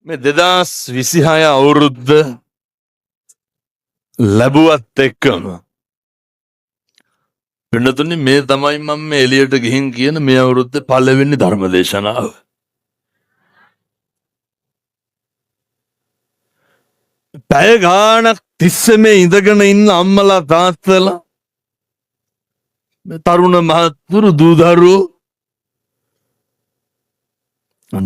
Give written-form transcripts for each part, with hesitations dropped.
මේ 2026 අවුරුද්ද ලැබුවත් එක්කම පින්නතුනි, මේ තමයි මම මේ එළියට ගිහින් කියන මේ අවුරුද්දේ පළවෙනි ධර්ම දේශනාව. පැය ගාණක් තිස්සේ මේ ඉඳගෙන ඉන්න අම්මලා තාත්තලා, මේ තරුණ මහත්තුරු දූ දරුවෝ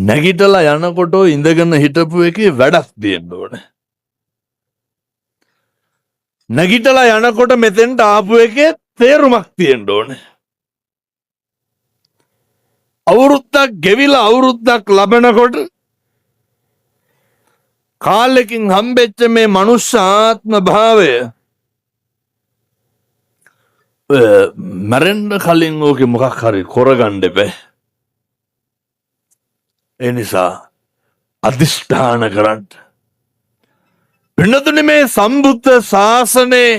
නැගිටලා යනකොට ඉඳගෙන හිටපු එකේ වැඩක් තියෙන්න ඕනේ. නැගිටලා යනකොට මෙතෙන්ට ආපු එකේ තේරුමක් තියෙන්න ඕනේ. අවුරුද්දක් ගෙවිලා අවුරුද්දක් ලබනකොට කාලෙකින් හම්බෙච්ච මේ මනුෂ්‍ය ආත්ම භාවය මැරෙන්න කලින් ඕකේ මොකක් හරි කරගන්න එපා. ඒ නිසා අධිෂ්ඨාන කරන්න. පින්නතුනි, මේ සම්බුද්ධ ශාසනයේ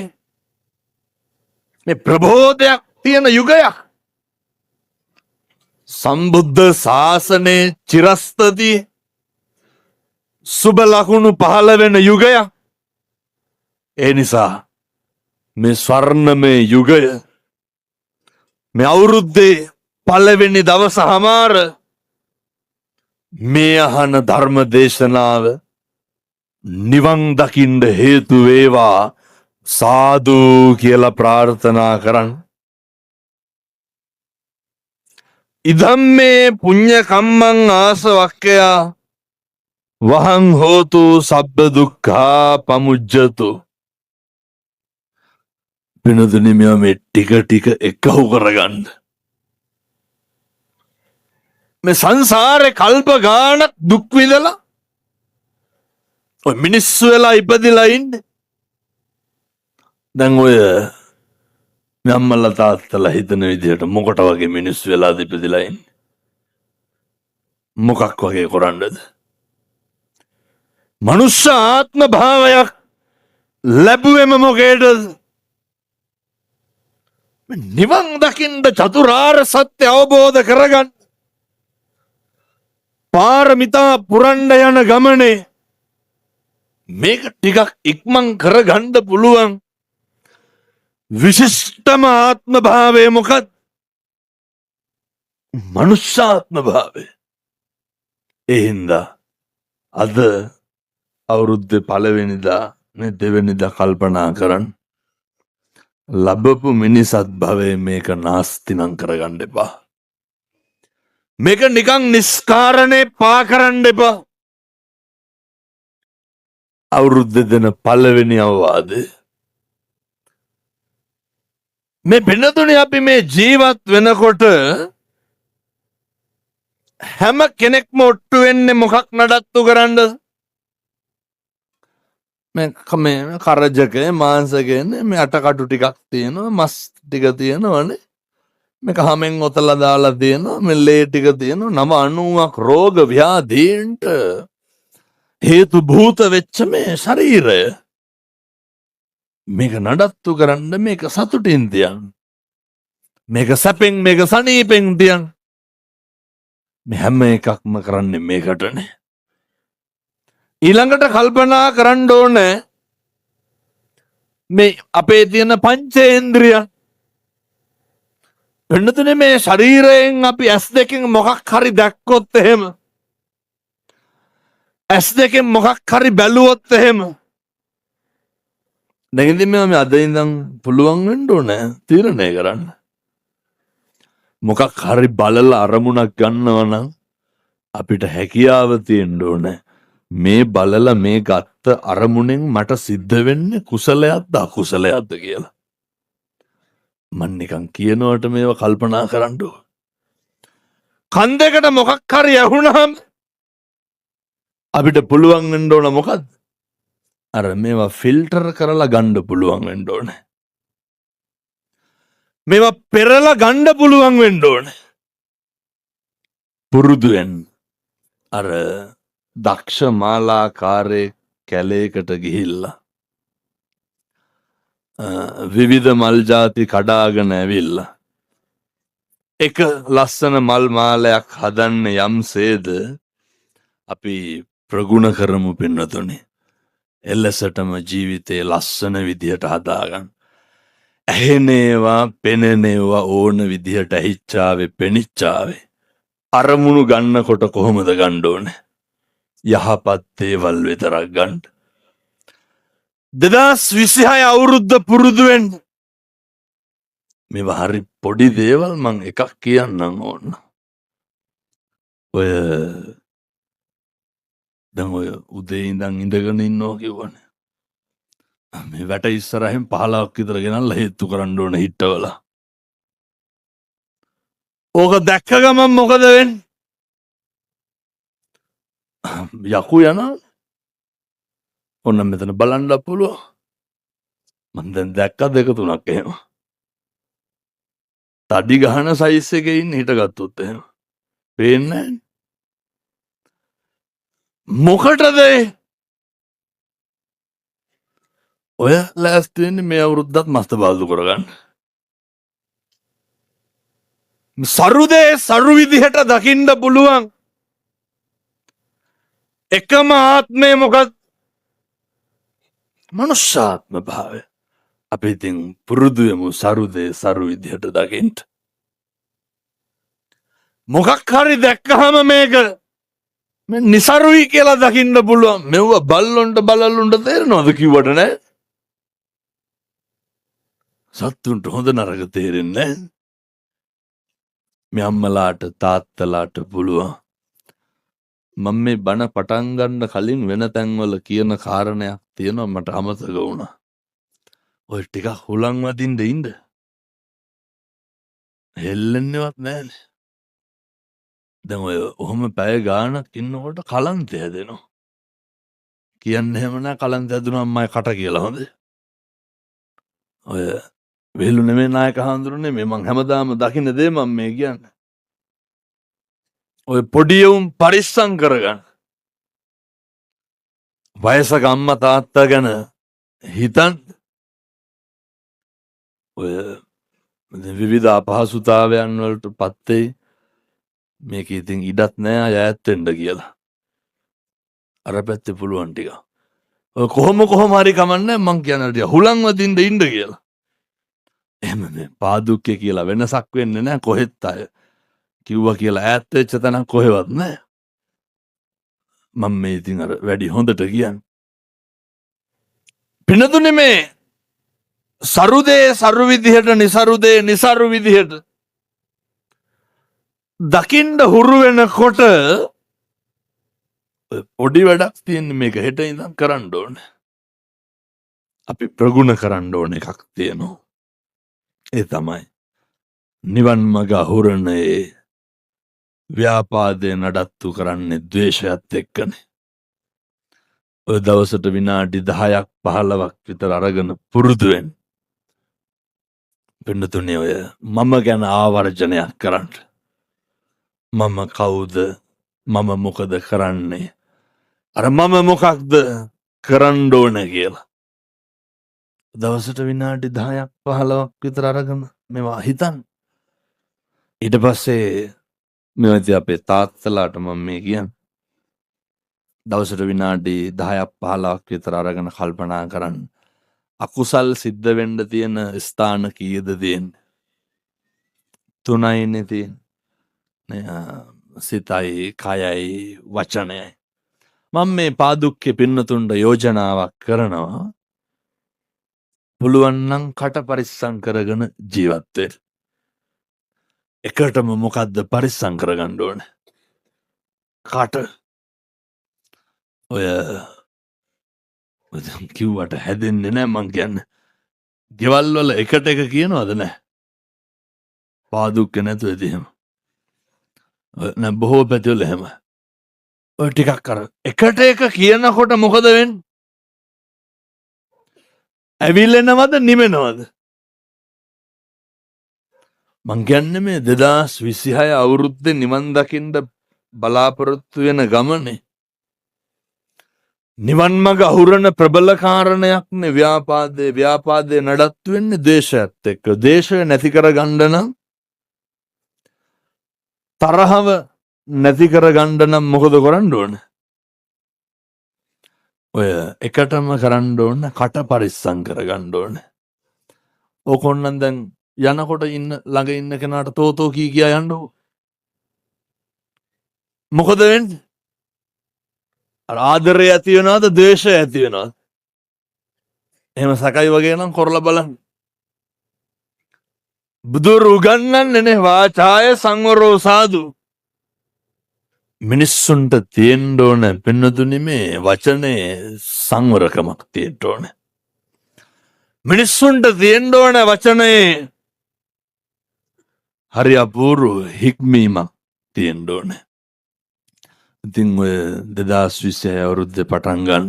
මේ ප්‍රබෝධයක් තියෙන යුගයක්. සම්බුද්ධ ශාසනයේ චිරස්ථිතිය සුබ ලකුණු පහළ වෙන යුගයක්. ඒ නිසා මේ ස්වර්ණමය යුගය මේ අවුරුද්දේ පළවෙනි දවස හමාර මේ අහන ධර්ම දේශනාව නිවන් දකින්න හේතු වේවා, සාදු කියලා ප්‍රාර්ථනා කරන්න. ඉදම්මේ පුඤ්ඤ කම්මං ආසවක්ඛයා වහං හෝතු සබ්බ දුක්ඛා පමුජ්ජතු. පිනතුනි, මේවා මේ ටික ටික එකහු කරගන්න. මේ සංසාරේ කල්ප ගාණක් දුක් විඳලා ඔය මිනිස්සු වෙලා ඉපදිලා ඉන්නේ. දැන් ඔය මේ අම්මලා තාත්තලා හිතන විදිහට මොකට වගේ මිනිස්සු වෙලාද ඉපදිලා ඉන්නේ? මොකක් වගේ කරන්නද? මනුෂ්‍ය ආත්ම භාවයක් ලැබුවෙම මොකේද? නිවන් දකින්න, චතුරාර්ය සත්‍ය අවබෝධ කරගන්න, පාරමිතා පුරන්න යන ගමනේ මේක ටිකක් ඉක්මන් කරගන්න පුළුවන් විශිෂ්ටම ආත්ම භාවය මොකක්ද? මනුෂ්‍යාත්ම භාවය. ඒ හින්දා අද අවුරුද්දේ පළවෙනිදා නේ දෙවෙනිදා කල්පනා කරන්න. ලැබපු මිනිසත් භවයේ මේක නාස්ති නම් කරගන්න එපා. මේක නිකන් නිස්කාරණේ පා කරන්න එපා. අවුරුද්ද දෙන පළවෙනි අවවාදය. මේ පින්නතුනේ, අපි මේ ජීවත් වෙනකොට හැම කෙනෙක්ම ඔට්ටු වෙන්නේ මොකක් නඩත්තු කරන්නද? මේ මේ කරජකය මාංශකයනේ, මේ අටකටු ටිකක් තියෙනවා, මස් ටික තියෙනවනේ. මේක හැමෙන් ඔතලා දාලා තියෙනවා, මේ ලේ ටික තියෙනවා. නව 90ක් රෝග ව්‍යාධීන්ට හේතු භූත වෙච්ච මේ ශරීරය මේක නඩත්තු කරන්න, මේක සතුටින් තියන්න, මේක සැපෙන් මේක සනීපෙන් තියන්න, මේ හැම එකක්ම කරන්නේ මේකටනේ. ඊළඟට කල්පනා කරන්න ඕනේ මේ අපේ තියෙන පංචේන්ද්‍රියන්. වෙනතුනේ මේ ශරීරයෙන් අපි ඇස් දෙකෙන් මොකක් හරි දැක්කොත් එහෙම, ඇස් දෙකෙන් මොකක් හරි බැලුවොත් එහෙම, දැන් ඉතින් මේවා මේ අද ඉඳන් පුළුවන් වෙන්න ඕනේ තීරණය කරන්න. මොකක් හරි බලලා අරමුණක් ගන්නව නම් අපිට හැකියාව තියෙන්න ඕනේ මේ බලලා මේ ගත්ත අරමුණෙන් මට සිද්ධ වෙන්නේ කුසලයක්ද අකුසලයක්ද කියලා. මං නිකන් කියනවට මේවා කල්පනා කරන්න ඕන. කන් දෙකට මොකක් හරි ඇහුනහම අපිට පුළුවන් වෙන්න ඕන මොකද්ද? අර මේවා ෆිල්ටර් කරලා ගන්න පුළුවන් වෙන්න ඕනේ. මේවා පෙරලා ගන්න පුළුවන් වෙන්න ඕනේ. පුරුදු වෙන්න. අර දක්ෂ මාලාකාරයෙක් කැලේකට ගිහිල්ලා විවිධ මල් ජාති කඩාගෙන ඇවිල්ලා එක ලස්සන මල් මාලයක් හදන්න යම්සේද අපි ප්‍රගුණ කරමු පින්නතුනේ. එලෙසටම ජීවිතේ ලස්සන විදිහට හදාගන්න. ඇහෙන ඒවා පෙනෙන ඒවා ඕන විදිහට ඇහිච්චාවේ පෙනිච්චාවේ. අරමුණු ගන්නකොට කොහොමද ගන්න ඕනේ? යහපත් දේවල් විතරක් ගන්න. 2026 අවුරුද්ද පුරුදු වෙන්න. මේවා හරි පොඩි දේවල් මං එකක් කියන්නම් ඕන. ඔය දැන් ඔය උදේ ඉඳන් ඉඳගෙන ඉන්නවා කිව්වනේ. මේ වැට ඉස්සරහින් 15ක් විතර ගෙනල්ලා හේත්තු කරන්න ඕන හිටවලා. ඕක දැක්ක ගමන් මොකද වෙන්නේ? යකු යනවා. ඔන්න මෙතන බලන්න පුළුවන්. මං දැන් දැක්කා දෙක තුනක් එහෙම. තඩි ගහන සයිස් එකේ ඉන්න හිටගත්තොත් එහෙම. පේන්නේ නැහැ. මොකටද ඒ? ඔය ලෑස්ති වෙන්නේ මේ අවුරුද්දත් මස්ත බාල්දු කරගන්න. සරුදේ සරු විදිහට දකින්න පුළුවන්. එකම ආත්මය මොකක්ද? මනුෂ්‍යාත්ම භාවය. අපි ඉතින් පුරුදු වෙමු සරුදේ සරු විදිහට දකින්න. මොකක් හරි දැක්කහම මේක මේ නිසරුයි කියලා දකින්න පුළුවන්. මෙව්ව බල්ලොන්ට බලලුන්ට තේරෙනවද කිව්වට නෑ? සත්තුන්ට හොඳ නරක තේරෙන්නේ නෑ. මේ අම්මලාට තාත්තලාට පුළුවන්. මම මේ බණ පටන් ගන්න කලින් වෙන තැන්වල කියන කාරණයක් තියෙනවා මට අමතක වුණා. ඔය ටිකක් හුලං වදින්න ඉන්න. හෙල්ලෙන්නේවත් නෑනේ. දැන් ඔය ඔහොම පැය ගාණක් ඉන්නකොට කලන්තය හැදෙනවා. කියන්න එහෙම නෑ කලන්තය හැදුනම මම කට කියලා හොඳේ. ඔය වෙලු නෙමෙයි නායක හාමුදුරනේ මේ මං හැමදාම දකින්න දේ මං මේ කියන්නේ. ඔය පොඩි උන් පරිස්සම් කරගන්න. වයසක අම්මා තාත්තා ගැන හිතන්න. ඔය විවිධ අපහසුතාවයන් වලට පත් වෙයි. මේක ඉතින් ඉඩත් නෑ අය ඈත් වෙන්න කියලා. අර පැත්තේ පුළුවන් ටික. ඔය කොහොම කොහොම හරි කමන්නේ මං කියන ටික හුලං වදින්න ඉන්න කියලා. එහෙම මේ පාදුක්කේ කියලා වෙනසක් වෙන්නේ නෑ කොහෙත් අය. කිව්වා කියලා ඈත් වෙච්ච තැනක් කොහෙවත් නෑ. මම මේ ඉතින් අර වැඩි හොඳට කියන්නේ. පිනතුනේ මේ සරුදේ සරු විදිහට නිසරුදේ නිසරු විදිහට දකින්න හුරු වෙනකොට පොඩි වැඩක් තියෙන්නේ මේක හෙට ඉඳන් කරන්න ඕනේ. අපි ප්‍රගුණ කරන්න ඕන එකක් තියෙනවා. ඒ තමයි නිවන් මඟ අහුරන ඒ ව්‍යාපාදය නඩත්තු කරන්නේ ද්වේෂයත් එක්කනේ. ඔය දවසට විනාඩි 10ක් 15ක් විතර අරගෙන පුරුදු වෙන්න. පින්නතුනේ ඔය මම ගැන ආවර්ජනයක් කරන්න. මම කවුද? මම මොකද කරන්නේ? අර මම මොකක්ද කරන්න ඕන කියලා. දවසට විනාඩි 10ක් 15ක් විතර අරගෙන මේවා හිතන්න. ඊට පස්සේ මේවා ඉතින් අපේ තාත්තලාට මම මේ කියන්නේ. දවසට විනාඩි 10ක් 15ක් විතර අරගෙන කල්පනා කරන්න. අකුසල් සිද්ධ වෙන්න තියෙන ස්ථාන කීයද තියෙන්නේ? තුනයිනේ තියෙන්නේ. නේ, සිතයි, කයයි, වචනයයි. මම මේ පාදුක්කේ පින්නතුන්ට යෝජනාවක් කරනවා. පුළුවන් නම් කට පරිස්සම් කරගෙන ජීවත් වෙන්න. එකටම මොකද්ද පරිස්සම් කරගන්න ඕනේ? කට. ඔය කිව්වට හැදෙන්නේ නෑ මං කියන්නේ. ගෙවල් වල එකට එක කියනවද නෑ? පාදුක්කේ නැතුව ඉතින් එහෙම. ඔය නෑ බොහෝ පැතිවල එහෙම. ඔය ටිකක් අර එකට එක කියනකොට මොකද වෙන්නේ? ඇවිලෙනවද නිමෙනවද? මං කියන්නේ මේ 2026 අවුරුද්දේ නිවන් දකින්න බලාපොරොත්තු වෙන ගමනේ නිවන් මඟ අහුරන ප්‍රබල කාරණයක් නේ ව්‍යාපාදේ. ව්‍යාපාදේ නඩත්තු වෙන්නේ ද්වේෂයත් එක්ක. ද්වේෂය නැති කරගන්න නම් තරහව නැති කරගන්න නම් මොකද කරන්න ඕන? ඔය එකටම කරන්න ඕන කට පරිස්සම් කරගන්න ඕන. ඕක ඕන්නම් දැන් යනකොට ඉන්න ළඟ ඉන්න කෙනාට තෝ තෝ කී කියා යන්න ඕ. මොකද වෙන්නේ? අර ආදරය ඇති වෙනවද ද්වේෂය ඇති වෙනවද? එහෙම සැකයි වගේ නම් කරලා බලන්න. බුදුරු උගන්වන්නේ නේ වාචාය සංවරෝ සාදු. මිනිස්සුන්ට තියෙන්න ඕන පින්නතුනි මේ වචනේ සංවරකමක් තියෙන්න ඕන. මිනිස්සුන්ට තියෙන්න ඕන වචනේ හරි අපූර්ව හික්මීමක් තියෙන්න ඕන. ඉතින් ඔය 2026 අවුරුද්දේ පටන් ගන්න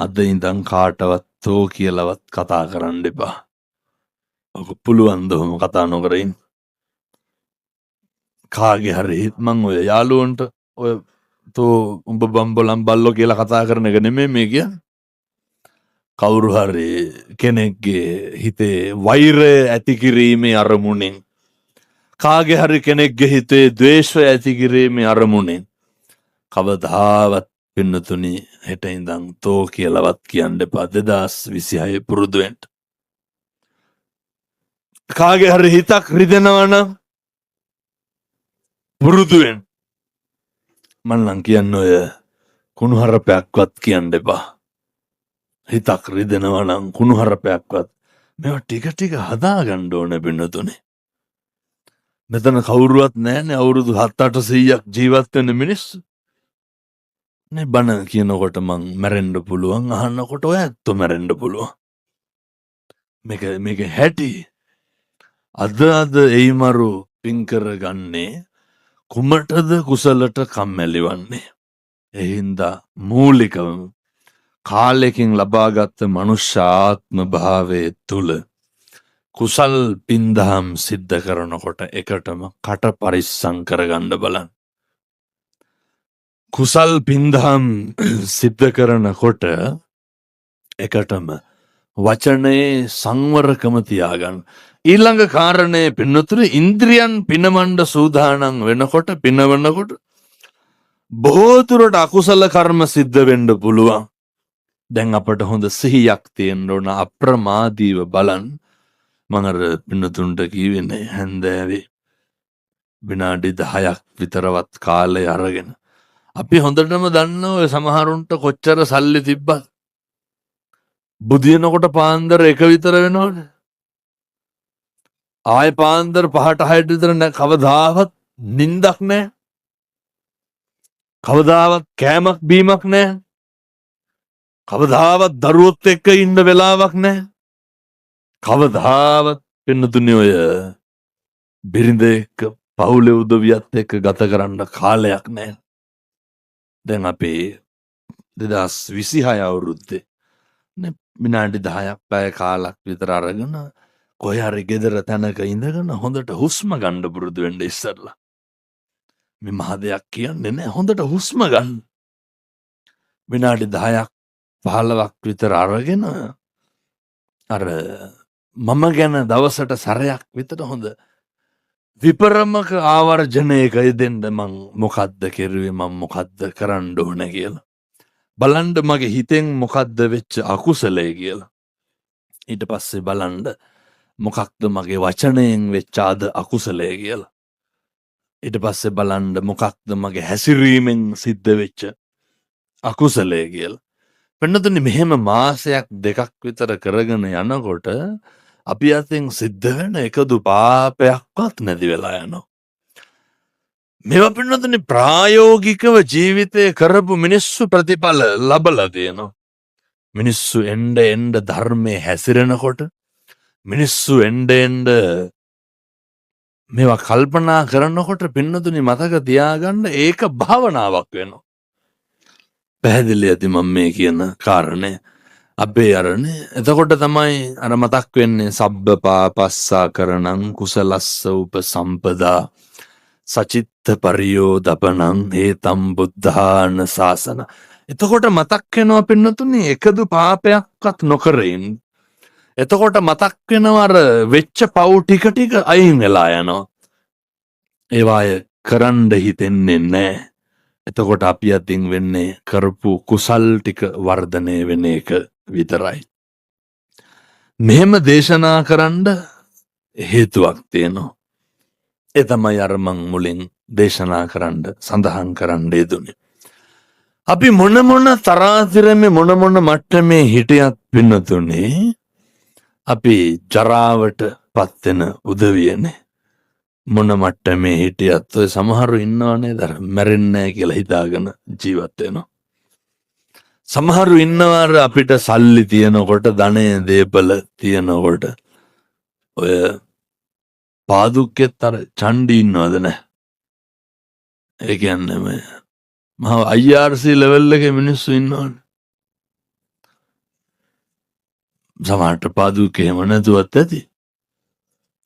අද ඉඳන් කාටවත් තෝ කියලාවත් කතා කරන්න එපා. ඔක පුළුවන් ද ඔහොම කතා නොකර ඉන්න? කාගේ හරි මං ඔය යාළුවන්ට ඔය තෝ උඹ බම්බලම් බල්ලෝ කියලා කතා කරන එක නෙමෙයි මේ කියන්නේ. කවුරු හරි කෙනෙක්ගේ හිතේ වෛරය ඇති කිරීමේ අරමුණෙන්, කාගේ හරි කෙනෙක්ගේ හිතේ ද්වේෂය ඇති කිරීමේ අරමුණෙන් කවදාවත් පින්නතුනි හෙට ඉඳන් තෝ කියලාවත් කියන්න එපා. 2026 පුරුදු වෙන්න. කාගේ හරි හිතක් රිදෙනවා නම් පුරුදු වෙන්න. මං නම් කියන්නේ ඔය කුණුහරුපයක්වත් කියන්න එපා. හිතක් රිදෙනවා නම් කුණුහරුපයක්වත් මේවා ටික ටික හදාගන්න ඕනේ පින්නතුනේ. මෙතන කවුරුවත් නෑනේ අවුරුදු 7-800ක් ජීවත් වෙන මිනිස්සු. නේ බණ කියනකොට මං මැරෙන්න පුළුවන්, අහන්නකොට ඔය ඇත්තෝ මැරෙන්න පුළුවන්. මේක මේක හැටි. අද අද එයිමරු පින් කරගන්නේ කුමටද කුසලට කම්මැලි වන්නේ? ඒ හින්දා මූලිකවම කාලෙකින් ලබාගත් මනුෂ්‍ය ආත්ම භාවයේ තුල කුසල් පින්දහම් සිද්ධ කරනකොට එකටම කට පරිස්සම් කරගන්න බලන්න. කුසල් පින්දහම් සිද්ධ කරනකොට එකටම වචනයේ සංවරකම තියාගන්න. ඊළඟ කාරණය පින්නතුනේ ඉන්ද්‍රියන් පිනවන්න සූදානම් වෙනකොට පිනවනකොට බොහෝ දුරට අකුසල කර්ම සිද්ධ වෙන්න පුළුවන්. දැන් අපට හොඳ සිහියක් තියෙන්න ඕන, අප්‍රමාදීව බලන්න. මං අර පින්නතුන්ට කිව්වේ නේ හැන්දෑවේ විනාඩි 10ක් විතරවත් කාලය අරගෙන. අපි හොඳටම දන්නවා ඔය සමහරුන්ට කොච්චර සල්ලි තිබ්බත් බුදියනකොට පාන්දර 1 විතර වෙනවනේ. ආයෙ පාන්දර 5ට 6ට විතර නෑ, කවදාවත් නින්දක් නෑ. කවදාවත් කෑමක් බීමක් නෑ. කවදාවත් දරුවොත් එක්ක ඉන්න වෙලාවක් නෑ. කවදාවත් පින්නතුනේ ඔය බිරිඳ එක්ක පවුලේ උදවියත් එක්ක ගත කරන්න කාලයක් නෑ. දැන් අපේ 2026 අවුරුද්දේ නේ විනාඩි 10ක් පැය කාලක් විතර අරගෙන කොහේ හරි ගෙදර තැනක ඉඳගෙන හොඳට හුස්ම ගන්න පුරුදු වෙන්න ඉස්සෙල්ලා. මේ මහ දෙයක් කියන්නේ නෑ, හොඳට හුස්ම ගන්න. විනාඩි 10ක් 15ක් විතර අරගෙන අර මම ගැන දවසට සැරයක් විතර හොඳ විපරමක ආවර්ජනයක යෙදෙන්න, මං මොකද්ද කෙරුවේ, මං මොකද්ද කරන්න ඕන කියලා. බලන්න මගේ හිතෙන් මොකද්ද වෙච්ච අකුසලය කියලා. ඊට පස්සේ බලන්න මොකක්ද මගේ වචනයෙන් වෙච්ච අද අකුසලය කියලා. ඊට පස්සේ බලන්න මොකක්ද මගේ හැසිරීමෙන් සිද්ධ වෙච්ච අකුසලය කියලා. පින්නතුනි මෙහෙම මාසයක් දෙකක් විතර කරගෙන යනකොට අපි අතින් සිද්ධ වෙන එකදු පාපයක්වත් නැති වෙලා යනවා. මේවා පින්නතුනි ප්‍රායෝගිකව ජීවිතය කරපු මිනිස්සු ප්‍රතිඵල ලබලා තියෙනවා. මිනිස්සු එන්ඩ එන්ඩ ධර්මයේ හැසිරෙනකොට, මිනිස්සු එන්ඩ එන්ඩ මේවා කල්පනා කරනකොට පින්නතුනි මතක තියාගන්න ඒක භාවනාවක් වෙනවා. පැහැදිලි ඇති මම මේ කියන කාරණය. අපේ අරනේ එතකොට තමයි අර මතක් වෙන්නේ සබ්බ පාපස්සා කරණං කුසලස්ස උපසම්පදා සචිත්ත පරියෝදපනං හේතම් බුද්ධාන සාසන. එතකොට මතක් වෙනවා පින්නතුනි එකදු පාපයක්වත් නොකර ඉන්න. එතකොට මතක් වෙනවා අර වෙච්ච පව් ටික ටික අයින් වෙලා යනවා. ඒවා අය කරන්න හිතෙන්නේ නැහැ. එතකොට අපි අතින් වෙන්නේ කරපු කුසල් ටික වර්ධනය වෙන එක විතරයි. මෙහෙම දේශනා කරන්න හේතුවක් තියෙනවා. ඒ තමයි අර මං මුලින් දේශනා කරන්න සඳහන් කරන්න යෙදුනේ. අපි මොන මොන තරාතිරමේ මොන මොන මට්ටමේ හිටියත් පින්නතුනේ, අපි ජරාවට පත් වෙන උදවියනේ. මොන මට්ටමේ හිටියත් ඔය සමහරු ඉන්නව නේද, අර මැරෙන්නේ නැහැ කියලා හිතාගෙන ජීවත් වෙනවා. සමහරු ඉන්නවා අර අපිට සල්ලි තියෙනකොට, ධනය දේපල තියෙනකොට, ඔය පාදුක්කෙත් අර චණ්ඩි ඉන්නවද නැහැ? ඒ කියන්නේ මේ මහා IRC level එකේ මිනිස්සු ඉන්නවනේ. සමහරට පාදුක්කේ එහෙම නැතුවත් ඇති.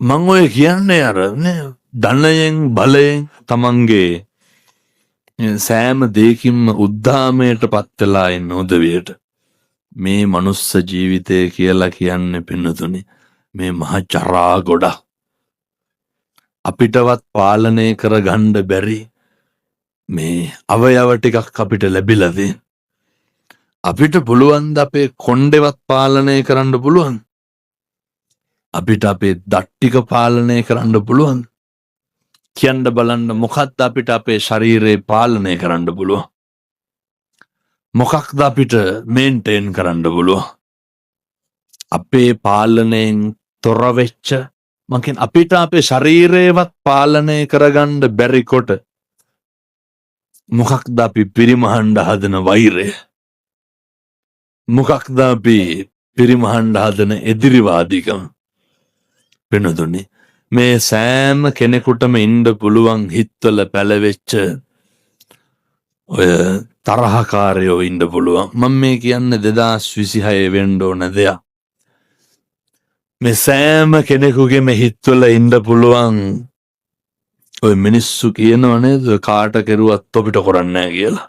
මං ඔය කියන්නේ අර නේ ධනයෙන් බලයෙන් තමන්ගේ සෑම දෙයකින්ම උද්දාමයට පත් වෙලා ඉන්න උදවියට මේ මනුස්ස ජීවිතය කියලා කියන්නේ පින්නතුනි මේ මහ ජරා ගොඩක්. අපිටවත් පාලනය කරගන්න බැරි මේ අවයව ටිකක් අපිට ලැබිලා තියෙන. අපිට පුළුවන් ද අපේ කොණ්ඩේවත් පාලනය කරන්න පුළුවන්? අපිට අපේ දත් ටික පාලනය කරන්න පුළුවන්? කියන්න බලන්න, මොකක්ද අපිට අපේ ශරීරේ පාලනය කරන්න පුළුවන්? මොකක්ද අපිට මේන්ටේන් කරන්න පුළුවන්? අපේ පාලනයෙන් තොර වෙච්ච, මං කියන්නේ අපිට අපේ ශරීරේවත් පාලනය කරගන්න බැරි කොට මොකක්ද අපි පිරිමහන්න හදන වෛරය? මොකක්ද අපි පිරිමහන්න හදන එදිරිවාදිකම? පිනදුනි, මේ සෑම කෙනෙකුටම ඉන්න පුළුවන් හිත්වල පැලවෙච්ච ඔය තරහකාරයෝ ඉන්න පුළුවන්. මම මේ කියන්නේ 2026 වෙන්න ඕන දෙයක්. මේ සෑම කෙනෙකුගේම හිත්වල ඉන්න පුළුවන් ඔය මිනිස්සු කියනව නේද, කාට කෙරුවත් ඔපිට කරන්නේ නැහැ කියලා.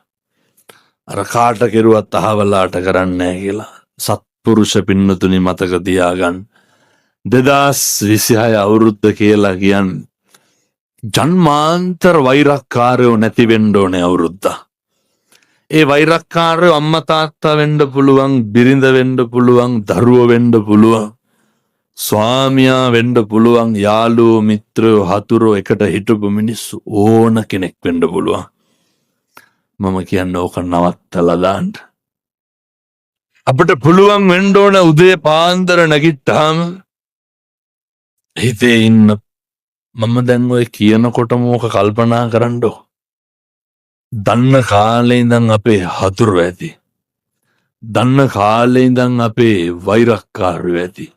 අර කාට කෙරුවත් අහවලාට කරන්නේ නැහැ කියලා. සත්පුරුෂ පින්නතුනි, මතක තියාගන්න. 2026 අවුරුද්ද කියලා කියන්නේ ජන්මාන්තර වෛරක්කාරයෝ නැති වෙන්න ඕනේ අවුරුද්ද. ඒ වෛරක්කාරයෝ අම්මා තාත්තා වෙන්න පුළුවන්, බිරිඳ වෙන්න පුළුවන්, දරුවෝ වෙන්න පුළුවන්, ස්වාමියා වෙන්න පුළුවන්, යාළුවෝ, මිත්‍රයෝ, හතුරෝ, එකට හිටපු මිනිස්සු ඕන කෙනෙක් වෙන්න පුළුවන්. මම කියන්නේ ඕක නවත්තලා දාන්න. අපිට පුළුවන් වෙන්න ඕන උදේ පාන්දර නැගිට්ටාම හිතේ ඉන්න, මම දැන් ඔය කියනකොටම ඕක කල්පනා කරන්නකෝ. දන්න කාලේ ඉඳන් අපේ හතුරු ඇති. දන්න කාලේ ඉඳන් අපේ වෛරක්කාරයෝ ඇති.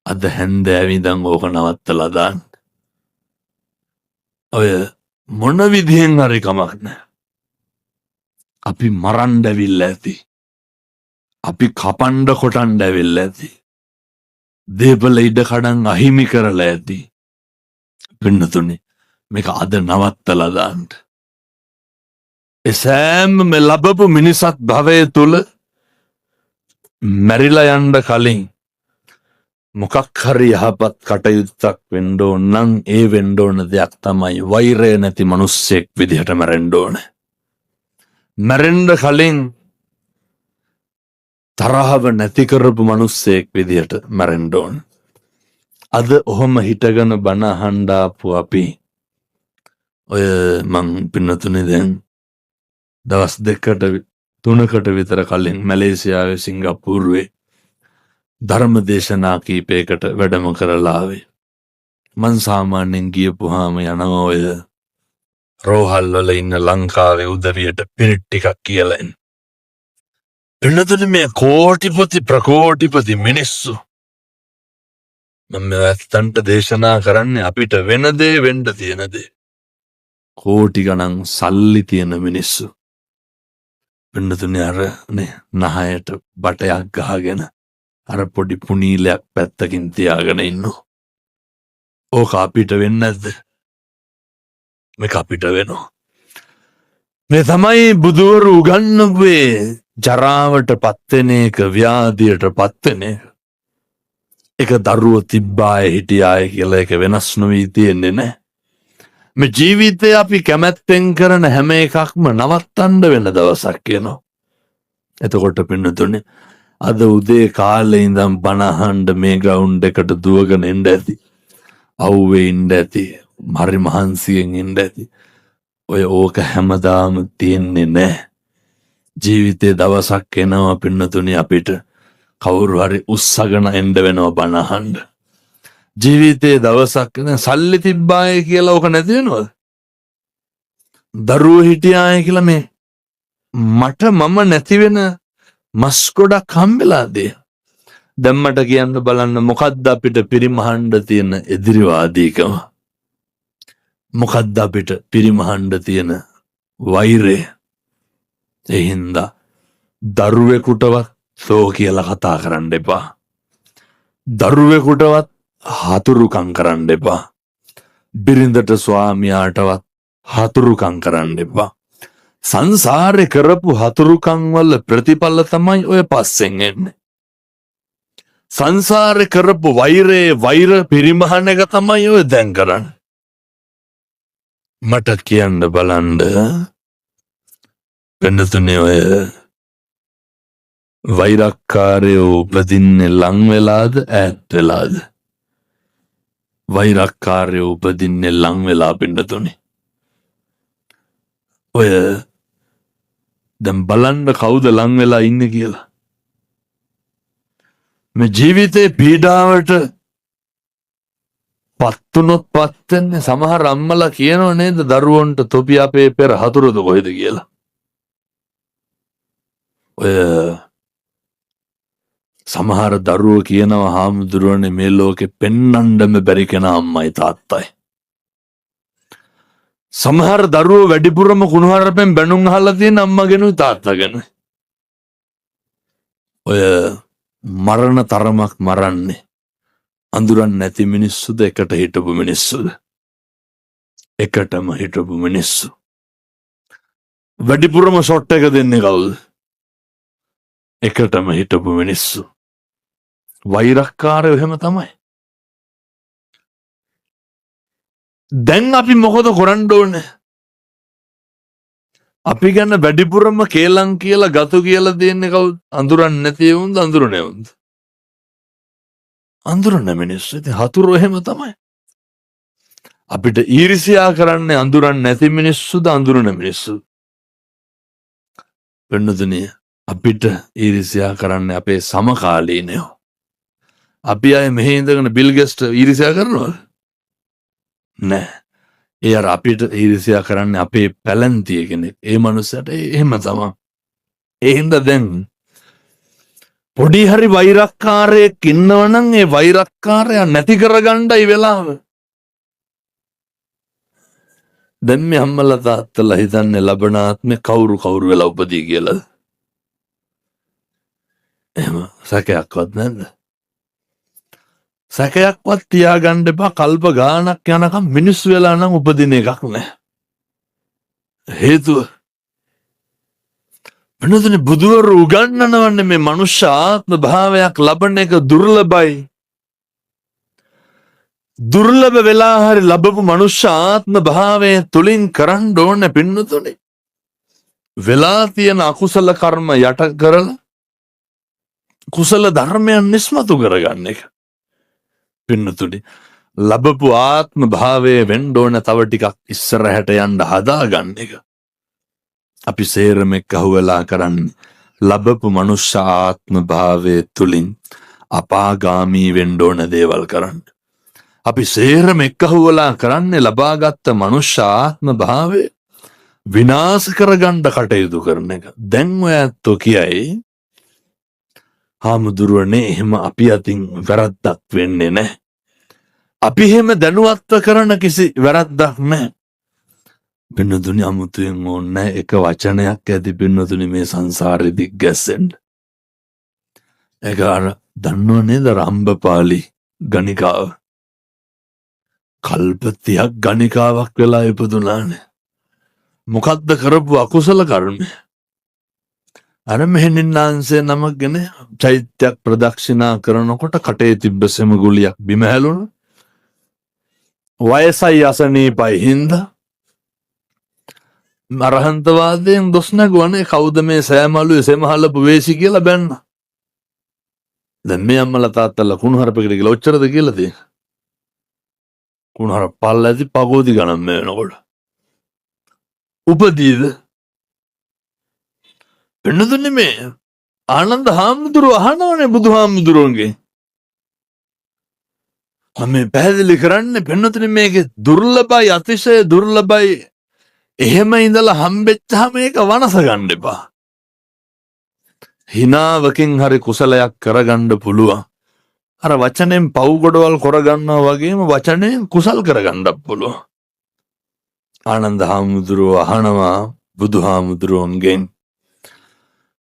අද හැන්දෑවේ ඉඳන් ඕක නවත්තලා දාන්න. ඔය මොන විදිහෙන් හරි කමක් නෑ. අපි මරන්න ඇවිල්ලා ඇති. අපි කපන්ඩ කොටන්ඩ ඇවිල්ලා ඇති. දේපල ඉඩ කඩන් අහිමි කරලා ඇති. පින්නතුනි, මේක අද නවත්තලා දාන්න. ඒ සෑම මේ ලැබපු මිනිසත් භවය තුල මැරිලා යන්න කලින් මොකක් හරි යහපත් කටයුත්තක් වෙන්න ඕන නම් ඒ වෙන්න ඕන දෙයක් තමයි වෛරය නැති මිනිස්සෙක් විදිහට මැරෙන්න ඕන. මැරෙන්න කලින් තරහව නැති කරපු මිනිස්සෙක් විදිහට මැරෙන්න ඕන. අද ඔහොම හිටගෙන බණ අහන්න ආපු අපි ඔය මං පින්නතුනේ දැන් දවස් 2කට 3කට විතර කලින් මැලේසියාවේ සිංගප්පූරුවේ ධර්ම දේශනා කීපයකට වැඩම කරලා ආවේ. මං සාමාන්‍යයෙන් ගියපුවාම යනවා ඔය රෝහල් වල ඉන්න ලංකාවේ උදවියට පිරිත් ටිකක් කියලා එන්න. පින්නතුනේ, මේ කෝටිපති ප්‍රකෝටිපති මිනිස්සු, මම මේ ඇත්තන්ට දේශනා කරන්නේ අපිට වෙන දේ, වෙන්න තියෙන දේ. කෝටි ගණන් සල්ලි තියෙන මිනිස්සු පින්නතුනේ අර නේ නහයට බටයක් ගහගෙන අර පොඩි පුනීලයක් පැත්තකින් තියාගෙන ඉන්නවා. ඕක අපිට වෙන්නේ නැද්ද? මේක අපිට වෙනවා. මේ තමයි බුදුවරු උගන්වපුවේ ජරාවට පත්වෙන එක, ව්‍යාධියට පත්වෙන එක. එක දරුවෝ තිබ්බාය හිටියාය කියලා එක වෙනස් නොවී තියෙන්නේ නැහැ. මේ ජීවිතේ අපි කැමැත්තෙන් කරන හැම එකක්ම නවත්තන්න වෙන දවසක් එනවා. එතකොට පින්නතුනේ, අද උදේ කාලේ ඉඳන් බණ අහන්න මේ ග්‍රවුන්ඩ් එකට දුවගෙන එන්න ඇති. අවුවේ ඉන්න ඇති. හරි මහන්සියෙන් ඉන්න ඇති. ඔය ඕක හැමදාම තියෙන්නේ නෑ. ජීවිතේ දවසක් එනවා පින්නතුනේ, අපිට කවුරු හරි උස්සගෙන එන්න වෙනවා බණ අහන්න. ජීවිතේ දවසක් එන සල්ලි තිබ්බාය කියලා ඕක නැති වෙනවද? දරුවෝ හිටියාය කියලා මේ මට මම නැති වෙන මස් ගොඩක් හම්බෙලාද? දැන් මට කියන්න බලන්න, මොකද්ද අපිට පිරිමහන්න තියෙන එදිරිවාදීකම? මොකද්ද අපිට පිරිමහන්න තියෙන වෛරය? ඒ හින්දා දරුවෙකුටවත් සෝ කියලා කතා කරන්න එපා. දරුවෙකුටවත් හතුරුකම් කරන්න එපා. බිරිඳට ස්වාමියාටවත් හතුරුකම් කරන්න එපා. සංසාරේ කරපු හතුරුකම් වල ප්‍රතිඵල තමයි ඔය පස්සෙන් එන්නේ. සංසාරේ කරපු වෛරයේ වෛර පිරිමහන එක තමයි ඔය දැන් කරන්නේ. මට කියන්න බලන්න වෙනතුනේ, ඔය වෛරක්කාරයෝ උපදින්නේ ලං වෙලාද ඈත් වෙලාද? වෛරක්කාරයෝ උපදින්නේ ලං වෙලා පින්නතුනේ. ඔය දැන් බලන්න කවුද ලං වෙලා ඉන්නේ කියලා. මේ ජීවිතේ පීඩාවට පත් වුණොත් පත් වෙන්නේ, සමහර අම්මලා කියනව නේද දරුවන්ට, තොපි අපේ පෙර හතුරුද කොහෙද කියලා. ඔය සමහර දරුවෝ කියනවා, හාමුදුරුවනේ, මේ ලෝකෙ පෙන්නන්නම බැරි කෙනා අම්මයි තාත්තයි. සමහර දරුවෝ වැඩිපුරම කුණුහරුපෙන් බැනුම් අහලා තියෙන අම්මගෙනුයි තාත්තගෙනුයි. ඔය මරණ තරමක් මරන්නේ අඳුරන් නැති මිනිස්සුද, එකට හිටපු මිනිස්සුද? එකටම හිටපු මිනිස්සු. වැඩිපුරම ෂොට් එක දෙන්නේ කවුද? එකටම හිටපු මිනිස්සු. වෛරක්කාරයෝ එහෙම තමයි. දැන් අපි මොකද කරන්න ඕනේ? අපි ගැන වැඩිපුරම කේලම් කියලා ගතු කියලා දෙන්නේ කවුද? අඳුරන් නැති එවුන්ද, අඳුරන එවුන්ද? අඳුරන මිනිස්සු. ඉතින් හතුරු එහෙම තමයි. අපිට ඊර්ෂ්‍යා කරන්නේ අඳුරන් නැති මිනිස්සුද, අඳුරන මිනිස්සුද? වෙනදුනිය, අපිට ඊර්ෂ්‍යා කරන්නේ අපේ සමකාලීනයෝ. අපි අය මෙහි ඉඳගෙන බිල් ගේට්ස්ට ඊර්ෂ්‍යා කරනවද? නෑ. ඒ අර අපිට ඊර්ෂ්‍යා කරන්නේ අපේ පැලැන්තිය කෙනෙක්. ඒ මනුස්සයාට එහෙම තමයි. ඒ හින්දා දැන් පොඩි හරි වෛරක්කාරයෙක් ඉන්නවනම් ඒ වෛරක්කාරයා නැති කරගන්නයි වෙලාව. දැන් මේ අම්මලා තාත්තලා හිතන්නේ ලබන ආත්මේ කවුරු කවුරු වෙලා උපදී කියලාද? එහෙම සැකයක්වත් නැද්ද? සැකයක්වත් තියාගන්න එපා, කල්ප ගාණක් යනකම් මිනිස්සු වෙලා නම් උපදින එකක් නෑ. හේතුව වෙනදනේ, බුදුවරු උගන්වනවන්නේ මේ මනුෂ්‍ය ආත්ම භාවයක් ලබන එක දුර්ලභයි. දුර්ලභ වෙලා හරි ලැබපු මනුෂ්‍ය ආත්ම භාවය තුලින් කරන්න ඕන පින්නතුනේ, වෙලා තියෙන අකුසල කර්ම යට කරලා කුසල ධර්මයන් නිස්මතු කරගන්න එක. පින්නතුනේ, ලැබපු ආත්ම භාවය වෙන්න ඕන තව ටිකක් ඉස්සරහට යන්න හදාගන්න එක. අපි සේරම එක්ක අහුවෙලා කරන්නේ ලැබපු මනුෂ්‍ය ආත්ම භාවය තුලින් අපාගාමී වෙන්න ඕන දේවල් කරන්න. අපි සේරම එක්ක අහුවෙලා කරන්නේ ලබාගත්ත මනුෂ්‍ය ආත්ම භාවය විනාශ කරගන්න කටයුතු කරන එක. දැන් ඔය ඇත්තෝ කියයි, හාමුදුරුවනේ, එහෙම අපි අතින් වැරද්දක් වෙන්නේ නැහැ. අපි එහෙම දැනුවත්ව කරන කිසි වැරද්දක් නැහැ. පින්නතුනි, අමුතුවෙන් ඕනේ එක වචනයක් ඇති පින්නතුනි මේ සංසාරෙ දිග්ගැස්සෙන්න. ඒක අර දන්නව නේද රම්බපාලි ගණිකාව? කල්ප 30ක් ගණිකාවක් වෙලා ඉපදුනානේ. මොකද්ද කරපු අකුසල කර්මය? අර මෙහෙණින්නාන්සේ නමක් ගැන චෛත්‍යයක් ප්‍රදක්ෂිනා කරනකොට කටේ තිබ්බ සෙම ගුලියක් බිම හැලුණා. වයසයි අසනීපයි හින්දා අරහන්තවාදයෙන් දොස් නැගුවනේ. කවුද මේ සෑමලුවේ සෙමහලපු වේසි කියලා බැන්න. දැන් මේ අම්මලා තාත්තලා කුණුහරුපකට කියලා ඔච්චරද කියලා තියෙන්නේ. කුණුහරුප පල්ල ඇති පගෝදි ගණන් මේ වෙනකොට. උපදීද? වෙනදුනේ මේ ආනන්ද හාමුදුරුවෝ අහනවනේ බුදුහාමුදුරුවන්ගේ. මම මේ පැහැදිලි කරන්නේ පෙන්නතුනේ මේකේ දුර්ලභයි, අතිශය දුර්ලභයි. එහෙම ඉඳලා හම්බෙච්චාම ඒක වනස ගන්න එපා. හිනාවකින් හරි කුසලයක් කරගන්න පුළුවන්. අර වචනෙන් පව් ගොඩවල් කරගන්නවා වගේම වචනයෙන් කුසල් කරගන්නත් පුළුවන්. ආනන්ද හාමුදුරුවෝ අහනවා බුදුහාමුදුරුවන්ගෙන්,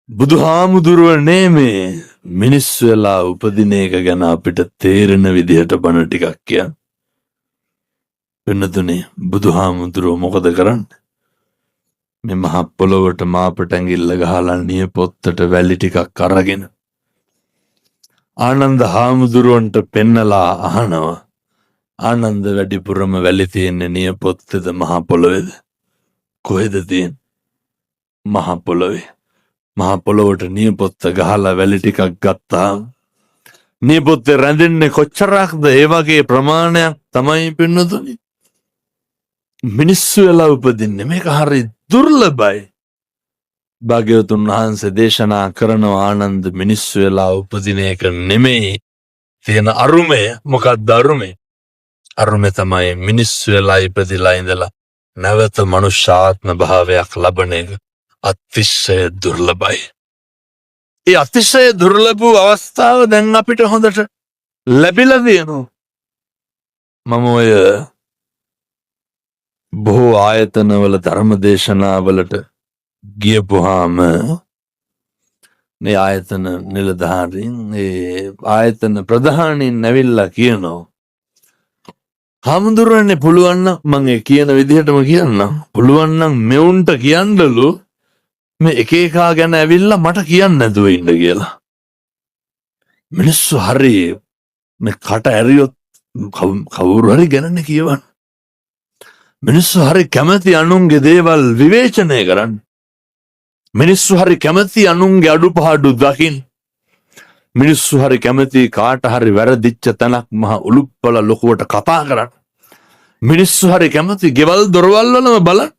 බුදුහාමුදුරුවනේ මේ මිනිස් වෙලා උපදින එක ගැන අපිට තේරෙන විදිහට බණ ටිකක් කියන්න. වෙනතුනේ බුදුහාමුදුරුවෝ මොකද කරන්නේ? මේ මහ පොළොවට මාපට ඇඟිල්ල ගහලා නියපොත්තට වැලි ටිකක් අරගෙන ආනන්ද හාමුදුරුවන්ට පෙන්නලා අහනවා, ආනන්ද වැඩිපුරම වැලි තියෙන්නේ නියපොත්තේද මහ පොළොවේද? කොහෙද තියෙන්නේ? මහ පොළොවේ. මහ පොළොවට නියපොත්ත ගහලා වැලි ටිකක් ගත්තා. නියපොත්තේ රැඳෙන්නේ කොච්චරක්ද? ඒ වගේ ප්‍රමාණයක් තමයි පින්නතුනි මිනිස්සු වෙලා උපදින්නේ. මේක හරි දුර්ලභයි. භාග්‍යවතුන් වහන්සේ දේශනා කරන ආනන්ද මිනිස්සු වෙලා උපදින එක නෙමෙයි තියෙන අරුමය. මොකක්ද අරුමය? අරුමය තමයි මිනිස්සු වෙලා ඉපදිලා ඉඳලා නැවත මනුෂ්‍යාත්ම භාවයක් ලබන එක අතිශය දුර්ලභයි. ඒ අතිශය දුර්ලභ වූ අවස්ථාව දැන් අපිට හොඳට ලැබිලා තියෙනවා. මම ඔය බොහෝ ආයතනවල ධර්ම දේශනාවලට ගියපුහාම මේ ආයතන නිලධාරීන්, ඒ ආයතන ප්‍රධානීන් ඇවිල්ලා කියනවා, හාමුදුරුවනේ පුළුවන් නම්, මං ඒ කියන විදිහටම කියන්නම්, පුළුවන් නම් මෙවුන්ට කියන්නලු මේ එක එකා ගැන ඇවිල්ලා මට කියන්න නැතුව ඉන්න කියලා. මිනිස්සු හරි මේ කට ඇරියොත් කවුරු හරි ගැනනේ කියවන්න. මිනිස්සු හරි කැමති අනුන්ගේ දේවල් විවේචනය කරන්න. මිනිස්සු හරි කැමති අනුන්ගේ අඩුපාඩු දකින්න. මිනිස්සු හරි කැමති කාට හරි වැරදිච්ච තැනක් මහ උලුප්පල ලොකුවට කතා කරන්න. මිනිස්සු හරි කැමති ගෙවල් දොරවල් වලම බලන්න.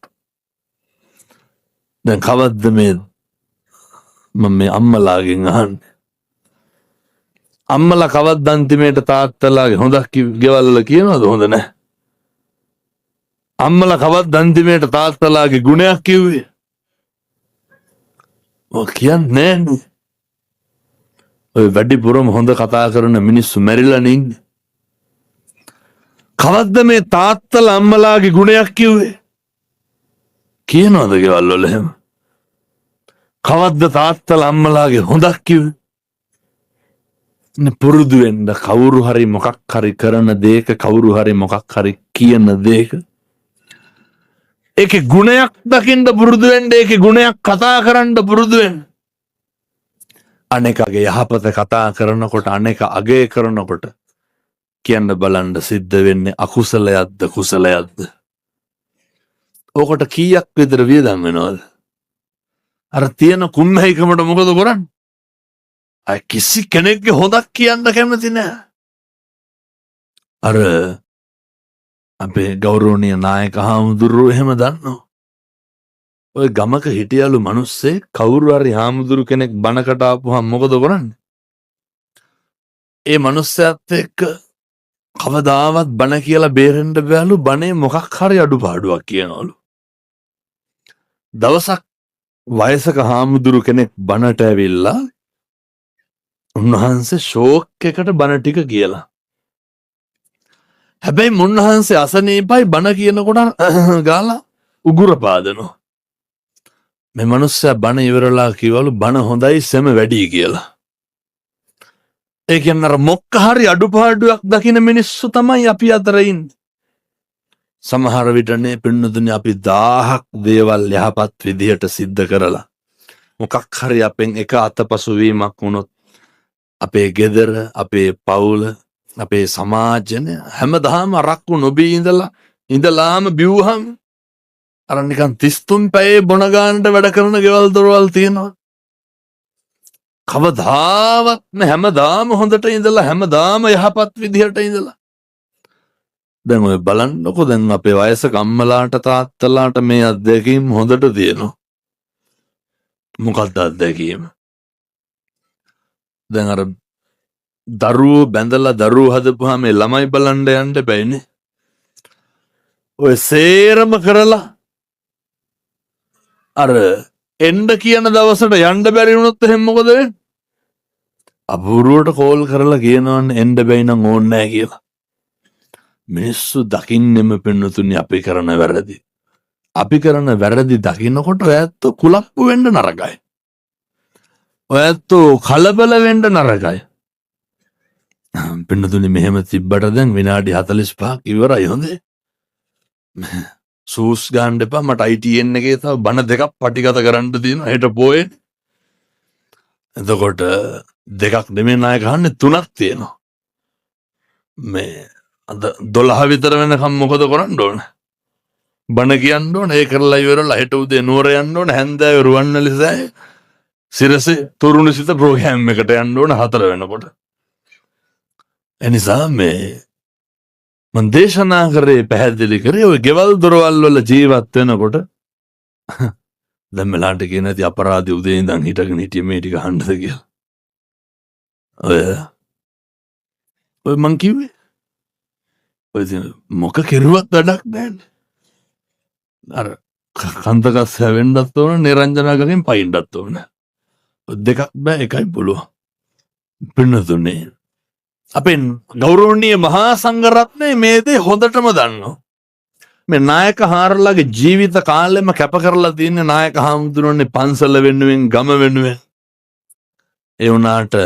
දැන් කවද්ද මේ මම මේ අම්මලාගෙන් අහන්නේ, අම්මලා කවද්ද අන්තිමේට තාත්තලාගේ හොඳක් ගෙවල් වල කියනවද? හොඳ නැහැ. අම්මලා කවද්ද අන්තිමේට තාත්තලාගේ ගුණයක් කිව්වේ? ඔය කියන්නේ නෑනේ. ඔය වැඩිපුරම හොඳ කතා කරන මිනිස්සු මැරිලා ඉන්නේ. කවද්ද මේ තාත්තලා අම්මලාගේ ගුණයක් කිව්වේ? කියනවද ගෙවල් වල එහෙම? කවද්ද තාත්තලා අම්මලාගේ හොඳක් කිව්වේ? පුරුදු වෙන්න කවුරු හරි මොකක් හරි කරන දේක, කවුරු හරි මොකක් හරි කියන දේක, ඒකේ ගුණයක් දකින්න පුරුදු වෙන්න, ඒකේ ගුණයක් කතා කරන්න පුරුදු වෙන්න. අනේකගේ යහපත කතා කරනකොට, අනේක අගය කරනකොට කියන්න බලන්න සිද්ධ වෙන්නේ අකුසලයක්ද කුසලයක්ද? ඕකට කීයක් විතර වියදම් වෙනවද? අර තියෙන කුම්මැහිකමට මොකද කරන්නේ? අය කිසි කෙනෙක්ගේ හොඳක් කියන්න කැමති නෑ. අර අපේ ගෞරවනීය නායක හාමුදුරුවෝ එහෙම දන්නවා. ඔය ගමක හිටියලු මිනිස්සේ කවුරු හරි හාමුදුරු කෙනෙක් බණකට ආපුවහම මොකද කරන්නේ? ඒ මනුස්සයත් එක්ක කවදාවත් බණ කියලා බේරෙන්න බෑලු, බණේ මොකක් හරි අඩුපාඩුවක් කියනවලු. දවසක් වයසක හාමුදුරු කෙනෙක් බණට ඇවිල්ලා උන්වහන්සේ ෂෝක් එකට බණ ටික කියලා. හැබැයි මුන්වහන්සේ අසනීපයි, බණ කියනකොට ගාලා උගුර පාදනවා. මේ මනුස්සයා බණ ඉවරලා කිව්වලු බණ හොඳයි සෙම වැඩි කියලා. ඒ කියන්නේ අර මොක්ක හරි අඩුපාඩුවක් දකින මිනිස්සු තමයි අපි අතර ඉන්නේ. සමහර විටනේ පින්නතුනේ අපි 1000ක් දේවල් යහපත් විදිහට සිද්ධ කරලා මොකක් හරි අපෙන් එක අතපසු වීමක් වුණොත් අපේ ගෙදර, අපේ පවුල, අපේ සමාජනේ හැමදාම අරක්කු නොබී ඉඳලා ඉඳලාම බිව්වහම අර නිකන් 33 පැයේ බොන ගානට වැඩ කරන ගෙවල් දොරවල් තියෙනවා. කවදාවත්ම හැමදාම හොඳට ඉඳලා හැමදාම යහපත් විදිහට ඉඳලා. දැන් ඔය බලන්නකො, දැන් අපේ වයසක අම්මලාට තාත්තලාට මේ අත්දැකීම් හොඳට තියෙනවා. මොකක්ද අත්දැකීම? දැන් අර දරුවෝ බැඳලා දරුවෝ හදපුවාම මේ ළමයි බලන්න යන්න බෑනේ. ඔය සේරම කරලා අර එන්න කියන දවසට යන්න බැරි වුණොත් එහෙම මොකද වෙන්නේ? අපූර්වට කෝල් කරලා කියනවනේ එන්න බැයි නම් ඕනේ නෑ කියලා. මිනිස්සු දකින්නෙම පින්නතුනි අපි කරන වැරදි. අපි කරන වැරදි දකින්නකොට ඔය ඇත්තෝ කුලප්පු වෙන්න නරකයි. ඔය ඇත්තෝ කලබල වෙන්න නරකයි. පින්නතුනි මෙහෙම තිබ්බට දැන් විනාඩි 45ක් ඉවරයි හොඳේ. සූස් ගන්න එපා, මට ITN එකේ තව බණ දෙකක් පටිගත කරන්න තියෙනවා හෙට පොයේ. එතකොට දෙකක් නෙමෙයි නායක අහන්නේ තුනක් තියෙනවා. මේ අද 12 විතර වෙනකම් මොකද කරන්න ඕන? බණ කියන්න ඕන. ඒ කරලා ඉවරලා හෙට උදේ නුවර යන්න ඕන. හැන්දෑවේ රුවන්වැලි සෑය සිරසේ තරුණ සිත ප්‍රෝග්‍රෑම් එකට යන්න ඕන 4 වෙනකොට. එනිසා මේ මං දේශනා කරේ පැහැදිලි කරේ ඔය ගෙවල් දොරවල් වල ජීවත් වෙනකොට දැන් මෙලාට කියන ඇති අපරාධي උදේ ඉඳන් හිටගෙන හිටියේ මේ ටික අහන්නද කියලා. ඔය ඔය මං කිව්වේ ඔය ඉතින් මොක කෙරුවත් වැඩක් නෑනේ. අර කන්දගස් හැවෙන්නත් ඕන, නිරංජනාගගෙන් පයින්නත් ඕන. දෙකක් බෑ, එකයි පුළුවන්. පින්නතුනේ අපෙන් ගෞරවනීය මහා සංඝරත්නය මේ දේ හොඳටම දන්නවා. මේ නායක හාරලාගේ ජීවිත කාලෙම කැප කරලා තියෙන නායක හාමුදුරුවනේ පන්සල වෙනුවෙන්, ගම වෙනුවෙන්. ඒ වුණාට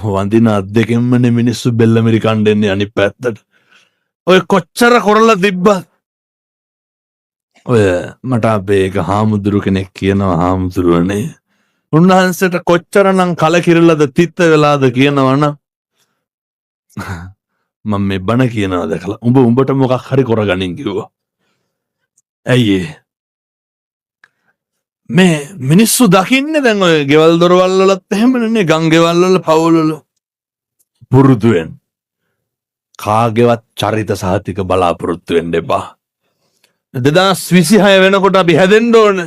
වඳින අත් දෙකෙන්මනේ මිනිස්සු බෙල්ල මිරිකන්න එන්නේ අනිත් පැත්තට. ඔය කොච්චර කරලා තිබ්බත් ඔය මට අපේ එක හාමුදුරු කෙනෙක් කියනවා, හාමුදුරුවනේ උන්වහන්සේට කොච්චරනම් කලකිරලද තිත්ත වෙලාද කියනවනම් මම මේ බණ කියනවා දැකලා උඹ උඹට මොකක් හරි කරගනින් කිව්වා. ඇයි ඒ? මේ මිනිස්සු දකින්නේ දැන් ඔය ගෙවල් දොරවල් වලත් එහෙමනේ, ගම් ගෙවල් වල පවුල් වල පුරුදු වෙන්න. කාගේවත් චරිත සහතික බලාපොරොත්තු වෙන්න එපා. 2026 වෙනකොට අපි හැදෙන්න ඕන.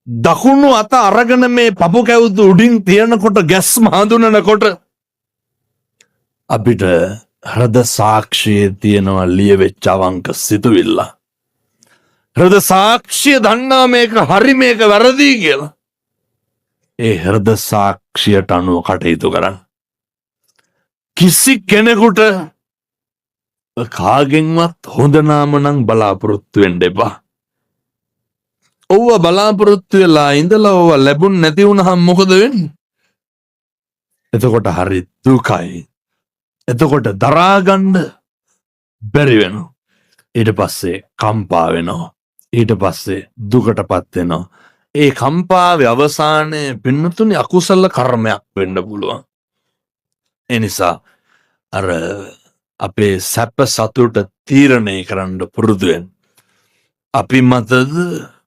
දකුණු අත අරගෙන මේ පපු කැවුතු උඩින් තියනකොට ගැස්ම හඳුනනකොට අපිට හෘද සාක්ෂියේ තියෙනවා ලියවෙච්ච අවංක සිතුවිල්ල. හෘද සාක්ෂිය දන්නා මේක හරි මේක වැරදි කියලා. ඒ හෘද සාක්ෂියට අනුව කටයුතු කරන්න. කිසි කෙනෙකුට කාගෙන්වත් හොඳ නාම නම් බලාපොරොත්තු වෙන්න එපා. ඔව්ව බලාපොරොත්තු වෙලා ඉඳලා ඔව්ව ලැබුණ නැති වුණහම මොකද වෙන්නේ? එතකොට හරි දුකයි. එතකොට දරාගන්න බැරි වෙනවා. ඊට පස්සේ කම්පා වෙනවා. ඊට පස්සේ දුකටපත් වෙනවා. ඒ කම්පාවේ අවසානයේ පින්නතුනි අකුසල කර්මයක් වෙන්න පුළුවන්. ඒ නිසා අර අපේ සැප සතුට තීරණය කරන්න පුරුදු වෙන්න. අපි මතද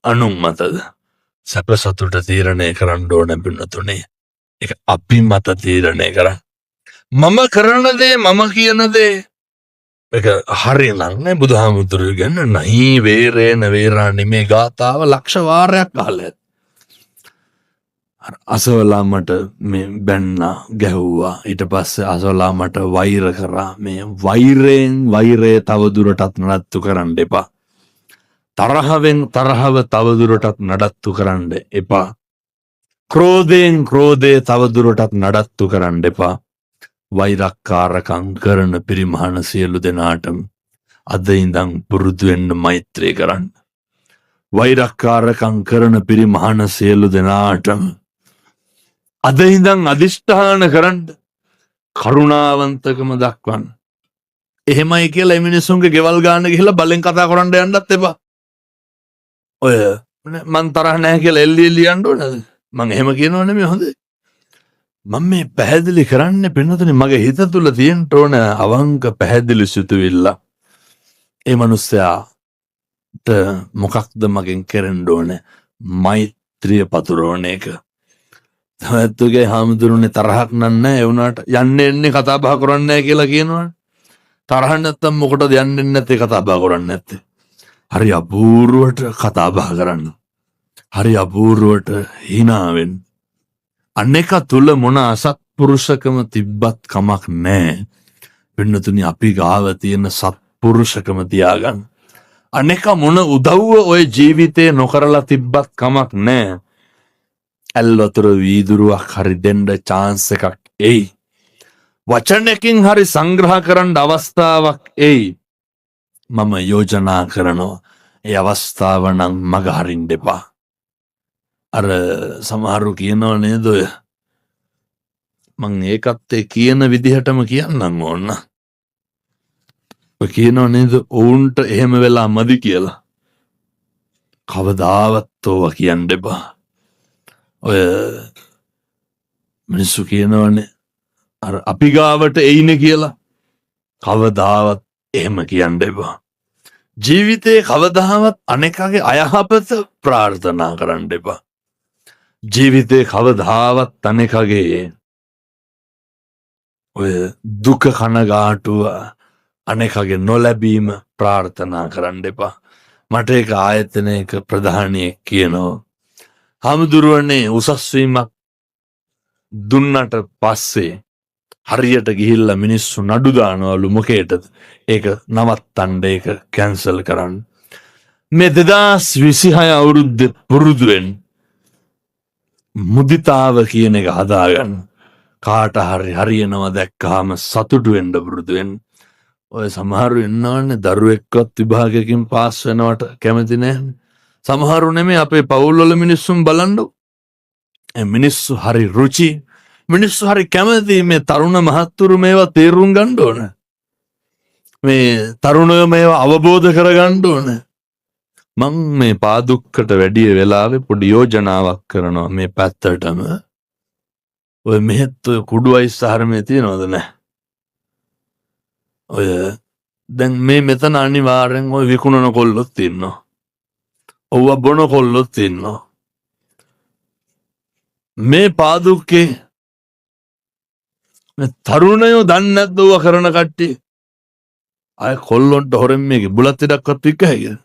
අනුන් මතද? සැප සතුට තීරණය කරන්න ඕන පින්නතුනේ. ඒක අපි මත තීරණය කරන්න. මම කරන දේ මම කියන දේ ඒක හරි නම් නේ බුදුහාමුදුරුවෝ ගැන නහි වේරේන වේරාණි මේ ගාථාව ලක්ෂ වාරයක් අහලා ඇති. අර අසවලා මට මේ බැන්නා ගැහුවා, ඊට පස්සේ අසවලා මට වෛර කරා. මේ වෛරයෙන් වෛරය තව දුරටත් නඩත්තු කරන්න එපා. තරහවෙන් තරහව තව දුරටත් නඩත්තු කරන්න එපා. ක්‍රෝධයෙන් ක්‍රෝධය තව දුරටත් නඩත්තු කරන්න එපා. වෛරක්කාරකම් කරන පිරිමහන සියලු දෙනාටම අද ඉඳන් පුරුදු වෙන්න මෛත්‍රී කරන්න. වෛරක්කාරකම් කරන පිරිමහන සියලු දෙනාටම අද ඉඳන් අදිෂ්ඨාන කරන්න, කරුණාවන්තකම දක්වන්න. එහෙමයි කියලා මේ මිනිස්සුන්ගේ ගෙවල් ගාන ගිහිල්ලා බලෙන් කතා කරන්න යන්නත් එපා. ඔය මං තරහ නැහැ කියලා එල්ලි එල්ලි යන්න ඕනද? මං එහෙම කියනව නෙමෙයි හොඳේ. මම මේ පැහැදිලි කරන්නේ පින්නතුනි, මගේ හිත තුළ තියෙන්න ඕන අවංක පැහැදිලි සිතුවිල්ල. ඒ මනුස්සයාට මොකක්ද මගෙන් කෙරෙන්න ඕනේ? මෛත්‍රිය පතුරවන එක. තමැත්තුගේ හාමුදුරුවනේ තරහක් නන්නේ, ඒ වුණාට යන්න එන්නේ කතා බහ කරන්නේ නැහැ කියලා කියනවනේ. තරහ නැත්තම් මොකටද යන්න එන්නේ නැත්තේ, කතා බහ කරන්නේ නැත්තේ? හරි අපූර්වට කතා බහ කරන්න. හරි අපූර්වට හිනා වෙන්න. අනෙක තුල මොන අසත්පුරුෂකම තිබ්බත් කමක් නැහැ. පින්නතුනි, අපි ගාව තියෙන සත්පුරුෂකම තියාගන්න. අනෙක මොන උදව්ව ඔය ජීවිතේ නොකරලා තිබ්බත් කමක් නැහැ. ඇල් වතුර වීදුරුවක් හරි දෙන්න චාන්ස් එකක් එයි. වචනකින් හරි සංග්‍රහ කරන්න අවස්ථාවක් එයි. මම යෝජනා කරනවා, ඒ අවස්ථාව නම් මග හරින්න එපා. අර සමහරු කියනව නේද ඔය, මං ඒකත් ඒ කියන විදිහටම කියන්නම් ඕන්න. ඔය කියනව නේද ඔවුන්ට එහෙම වෙලා මදි කියලා. කවදාවත් ඕවා කියන්න එපා. ඔය මිනිස්සු කියනවනේ අර අපි ගාවට එයිනේ කියලා. කවදාවත් එහෙම කියන්න එපා. ජීවිතේ කවදාවත් අනෙකාගේ අයහපත ප්‍රාර්ථනා කරන්න එපා. ජීවිතේ කවදාවත් අනෙකාගේ ඔය දුක, කනගාටුව, අනෙකාගේ නොලැබීම ප්‍රාර්ථනා කරන්න එපා. මට ඒක ආයතනයක ප්‍රධානියෙක් කියනවා. හාමුදුරුවනේ, උසස් වීමක් දුන්නට පස්සේ හරියට ගිහිල්ලා මිනිස්සු නඩු දානවලු. මොකේටද? ඒක නවත්තන්න, ඒක කැන්සල් කරන්න. මේ 2026 අවුරුද්දේ පුරුදු වෙන්න. මුදිතාව කියන එක හදාගන්න. කාට හරි හරියනවා දැක්කහම සතුටු වෙන්න පුරුදු වෙන්න. ඔය සමහරු ඉන්නවනේ, දරුවෙක්වත් විභාගයකින් පාස් වෙනවට කැමති නෑනේ. සමහරු නෙමෙයි, අපේ පවුල් වල මිනිස්සුන් බලන්න. ඒ මිනිස්සු හරි රුචි. මිනිස්සු හරි කැමති. මේ තරුණ මහත්තුරු මේවා තේරුම් ගන්න ඕන. මේ තරුණයෝ මේවා අවබෝධ කරගන්න ඕන. මං මේ පාදුක්කට වැඩිය වෙලාවේ පොඩි යෝජනාවක් කරනවා මේ පැත්තටම. ඔය මෙහෙත් ඔය කුඩු අයිස් ආහාරමේ තියනවද නැහැ? ඔය දැන් මේ මෙතන අනිවාර්යෙන් ඔය විකුණන කොල්ලොත් ඉන්නවා. ඔව්ව බොන කොල්ලොත් ඉන්නවා. මේ පාදුක්කේ මේ තරුණයෝ දන්නේ නැද්ද ඔව්ව කරන කට්ටිය? අය කොල්ලොන්ට හොරෙන් මේකේ බුලත් ඉඩක්වත් වික්ක හැකිද?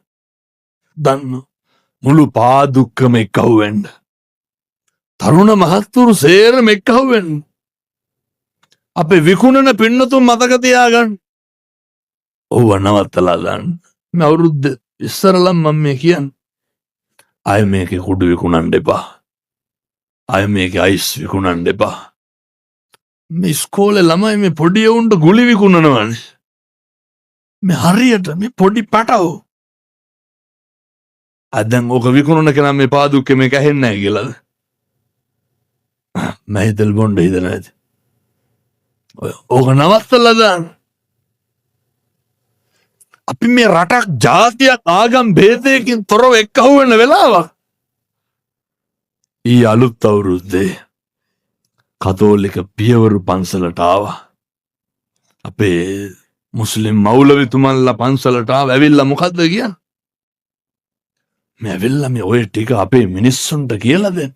දන්න මුළු පාදුක්කම එක්කහුව වෙන්න. තරුණ මහත්තුරු සේරම එක්කහුව වෙන්න. අපේ විකුණන පින්නතුන් මතක තියාගන්න. ඔව්ව නවත්තලා දාන්න. මේ අවුරුද්ද ඉස්සරලම් මම මේ කියන්නේ. අය මේකේ කුඩු විකුණන්න එපා. අය මේකේ අයිස් විකුණන්න එපා. මේ ඉස්කෝලේ ළමයි මේ පොඩි එවුන්ට ගුලි විකුණනවනේ. මේ හරියට මේ පොඩි පැටව්. අද දැන් ඕක විකුණන කෙනා මේ පාදුක්කේ මේක ඇහෙන්නේ නැහැ කියලාද? මැහිතල් බොණ්ඩ හිතන ඇති. ඔය ඕක නවත්තලා දාන්න. අපි මේ රටක්, ජාතියක්, ආගම් භේදයකින් තොරව එක්කහුව වෙන වෙලාවක්. ඊ අලුත් අවුරුද්දේ කතෝලික පියවරු පන්සලට ආවා. අපේ මුස්ලිම් මවුලවිතුමන්ලා පන්සලට ආව. ඇවිල්ලා මොකද්ද කියන්නේ? මේ ඇවිල්ලා මේ ඔය ටික අපේ මිනිස්සුන්ට කියලා දෙන්න.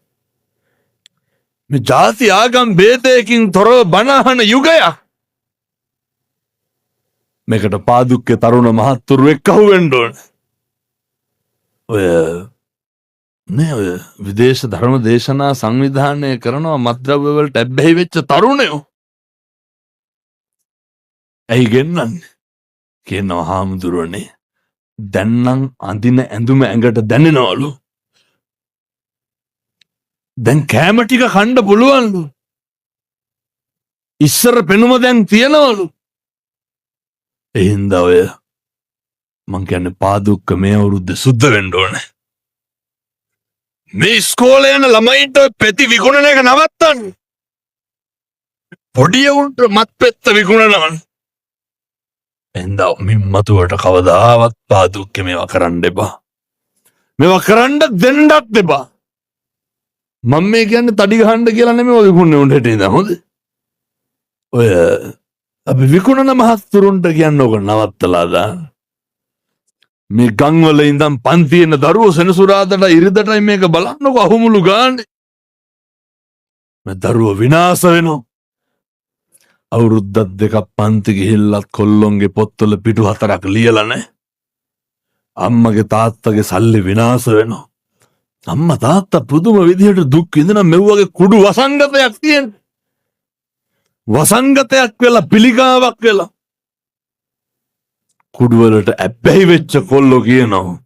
මේ ජාති ආගම් භේදයකින් තොරව බණ අහන යුගයක්. මේකට පාදුක්කේ තරුණ මහත්තුරු එක්කහුව වෙන්න ඕන. ඔය නේ ඔය විදේශ ධර්ම දේශනා සංවිධානය කරනවා මත්ද්‍රව්‍ය වලට ඇබ්බැහි වෙච්ච තරුණයෝ. ඇයි ගෙන්නන්නේ? කියනවා හාමුදුරුවනේ, දැන් නම් අඳින ඇඳුම ඇඟට දැනෙනවලු. දැන් කෑම ටික කන්න පුළුවන්ලු. ඉස්සර පෙනුම දැන් තියනවලු. ඒ හින්දා ඔය මං කියන්නේ පාදුක්ක මේ අවුරුද්ද සුද්ධ වෙන්න ඕනේ. මේ ඉස්කෝලේ යන ළමයින්ට ඔය පෙති විකුණන එක නවත්තන්න. පොඩි උන්ට මත් පෙත්ත විකුණනවා. එහෙනම් මින් මතුවට කවදාවත් පාදුක්කේ මේවා කරන්න එපා. මේවා කරන්න දෙන්නත් එපා. මම මේ කියන්නේ තඩි ගහන්න කියලා නෙමෙයි ඔය විකුණන්නේ උන්ට හෙට ඉඳන් හොඳ. ඔය අපි විකුණන මහත්තුරුන්ට කියන්න ඕක නවත්තලා දාන්න. මේ ගම්වල ඉඳන් පන්ති එන දරුවෝ සෙනසුරාදට ඉරිදටයි මේක බලන්නකෝ අහුමුළු ගානේ. මේ දරුවෝ විනාශ වෙනවා. අවුරුද්දක් දෙකක් පන්ති ගිහිල්ලත් කොල්ලොන්ගේ පොත්වල පිටු හතරක් ලියලා නැහැ. අම්මගේ තාත්තගේ සල්ලි විනාශ වෙනවා. අම්මා තාත්තා පුදුම විදිහට දුක් විඳින මෙව්වගේ කුඩු වසංගතයක් තියෙන. වසංගතයක් වෙලා පිළිකාවක් වෙලා කුඩු වලට ඇබ්බැහි වෙච්ච කොල්ලෝ කියනවා.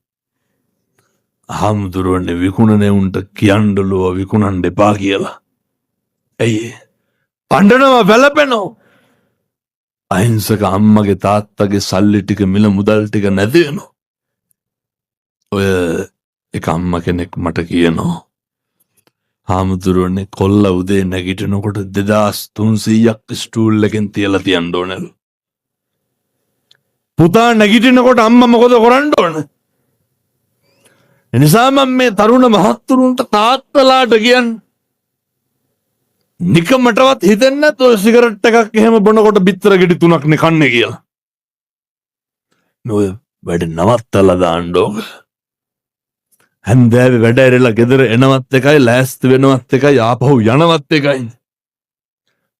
හාමුදුරුවනේ විකුණන උන්ට කියන්නලුව විකුණන්න එපා කියලා. ඇයි ඒ? අඬනවා වැළපෙනවා. අහිංසක අම්මගේ තාත්තගේ සල්ලි ටික මිල මුදල් ටික නැති වෙනවා. ඔය එක අම්මා කෙනෙක් මට කියනවා හාමුදුරුවනේ කොල්ල උදේ නැගිටිනකොට 2300ක් ස්ටූල් එකෙන් තියලා තියන්න ඕනලු. පුතා නැගිටිනකොට අම්මා මොකද කරන්න ඕන? එනිසා මම මේ තරුණ මහත්තුරුන්ට තාත්තලාට කියන්නේ නිකමටවත් හිතෙන්නේ නැත් ඔය සිගරට් එකක් එහෙම බොනකොට බිත්තර ගෙඩි තුනක් නේ කන්නේ කියලා. මේ ඔය වැඩ නවත්තලා දාන්න ඕක. හැන්දෑවේ වැඩ ඇරලා ගෙදර එනවත් එකයි ලෑස්ති වෙනවත් එකයි ආපහු යනවත් එකයි.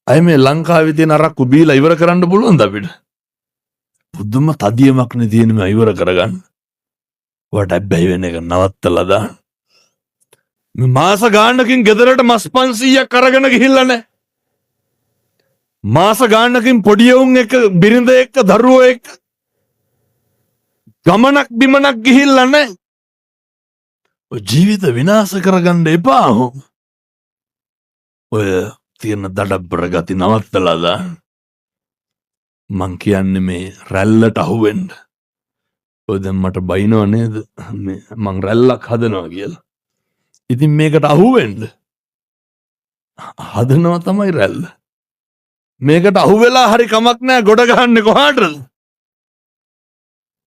අය මේ ලංකාවේ තියෙන අරක්කු බීලා ඉවර කරන්න පුළුවන්ද අපිට? පුදුම තදියමක් නේ තියෙන මේ ඉවර කරගන්න. ඔයාට ඇබ්බැහි වෙන එක නවත්තලා දාන්න. මේ මාස ගානකින් ගෙදරට මස් 500ක් අරගෙන ගිහිල්ලා නැහැ. මාස ගානකින් පොඩි උන් එක්ක බිරිඳ එක්ක දරුවෝ එක්ක ගමනක් බිමනක් ගිහිල්ලා නැහැ. ඔය ජීවිත විනාශ කරගන්න එපා. ඔය තියෙන දඩබ්බර ගති නවත්තලා දාන්න. මං කියන්නේ මේ රැල්ලට අහුවෙන්න. ඔය දැන් මට බයිනව නේද? මේ මං රැල්ලක් හදනවා කියලා. ඉතින් මේකට අහුවෙන්න. හදනවා තමයි රැල්ල. මේකට අහුවෙලා හරි කමක් නෑ ගොඩ ගහන්නේ කොහාටද?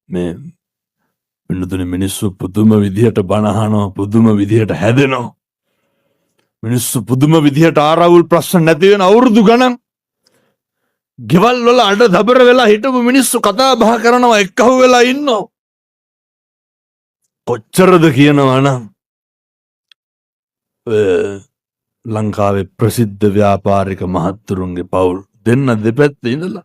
මේ පින්නතුනේ මිනිස්සු පුදුම විදිහට බණ අහනවා, පුදුම විදිහට හැදෙනවා. මිනිස්සු පුදුම විදිහට ආරවුල් ප්‍රශ්න නැති වෙන අවුරුදු ගණන් ගෙවල් වල අඩ දබර වෙලා හිටපු මිනිස්සු කතා බහ කරනවා, එක්කහුව වෙලා ඉන්නවා. කොච්චරද කියනවා නම් ඔය ලංකාවේ ප්‍රසිද්ධ ව්‍යාපාරික මහත්තුරුන්ගේ පවුල් දෙන්න දෙපැත්තේ ඉඳලා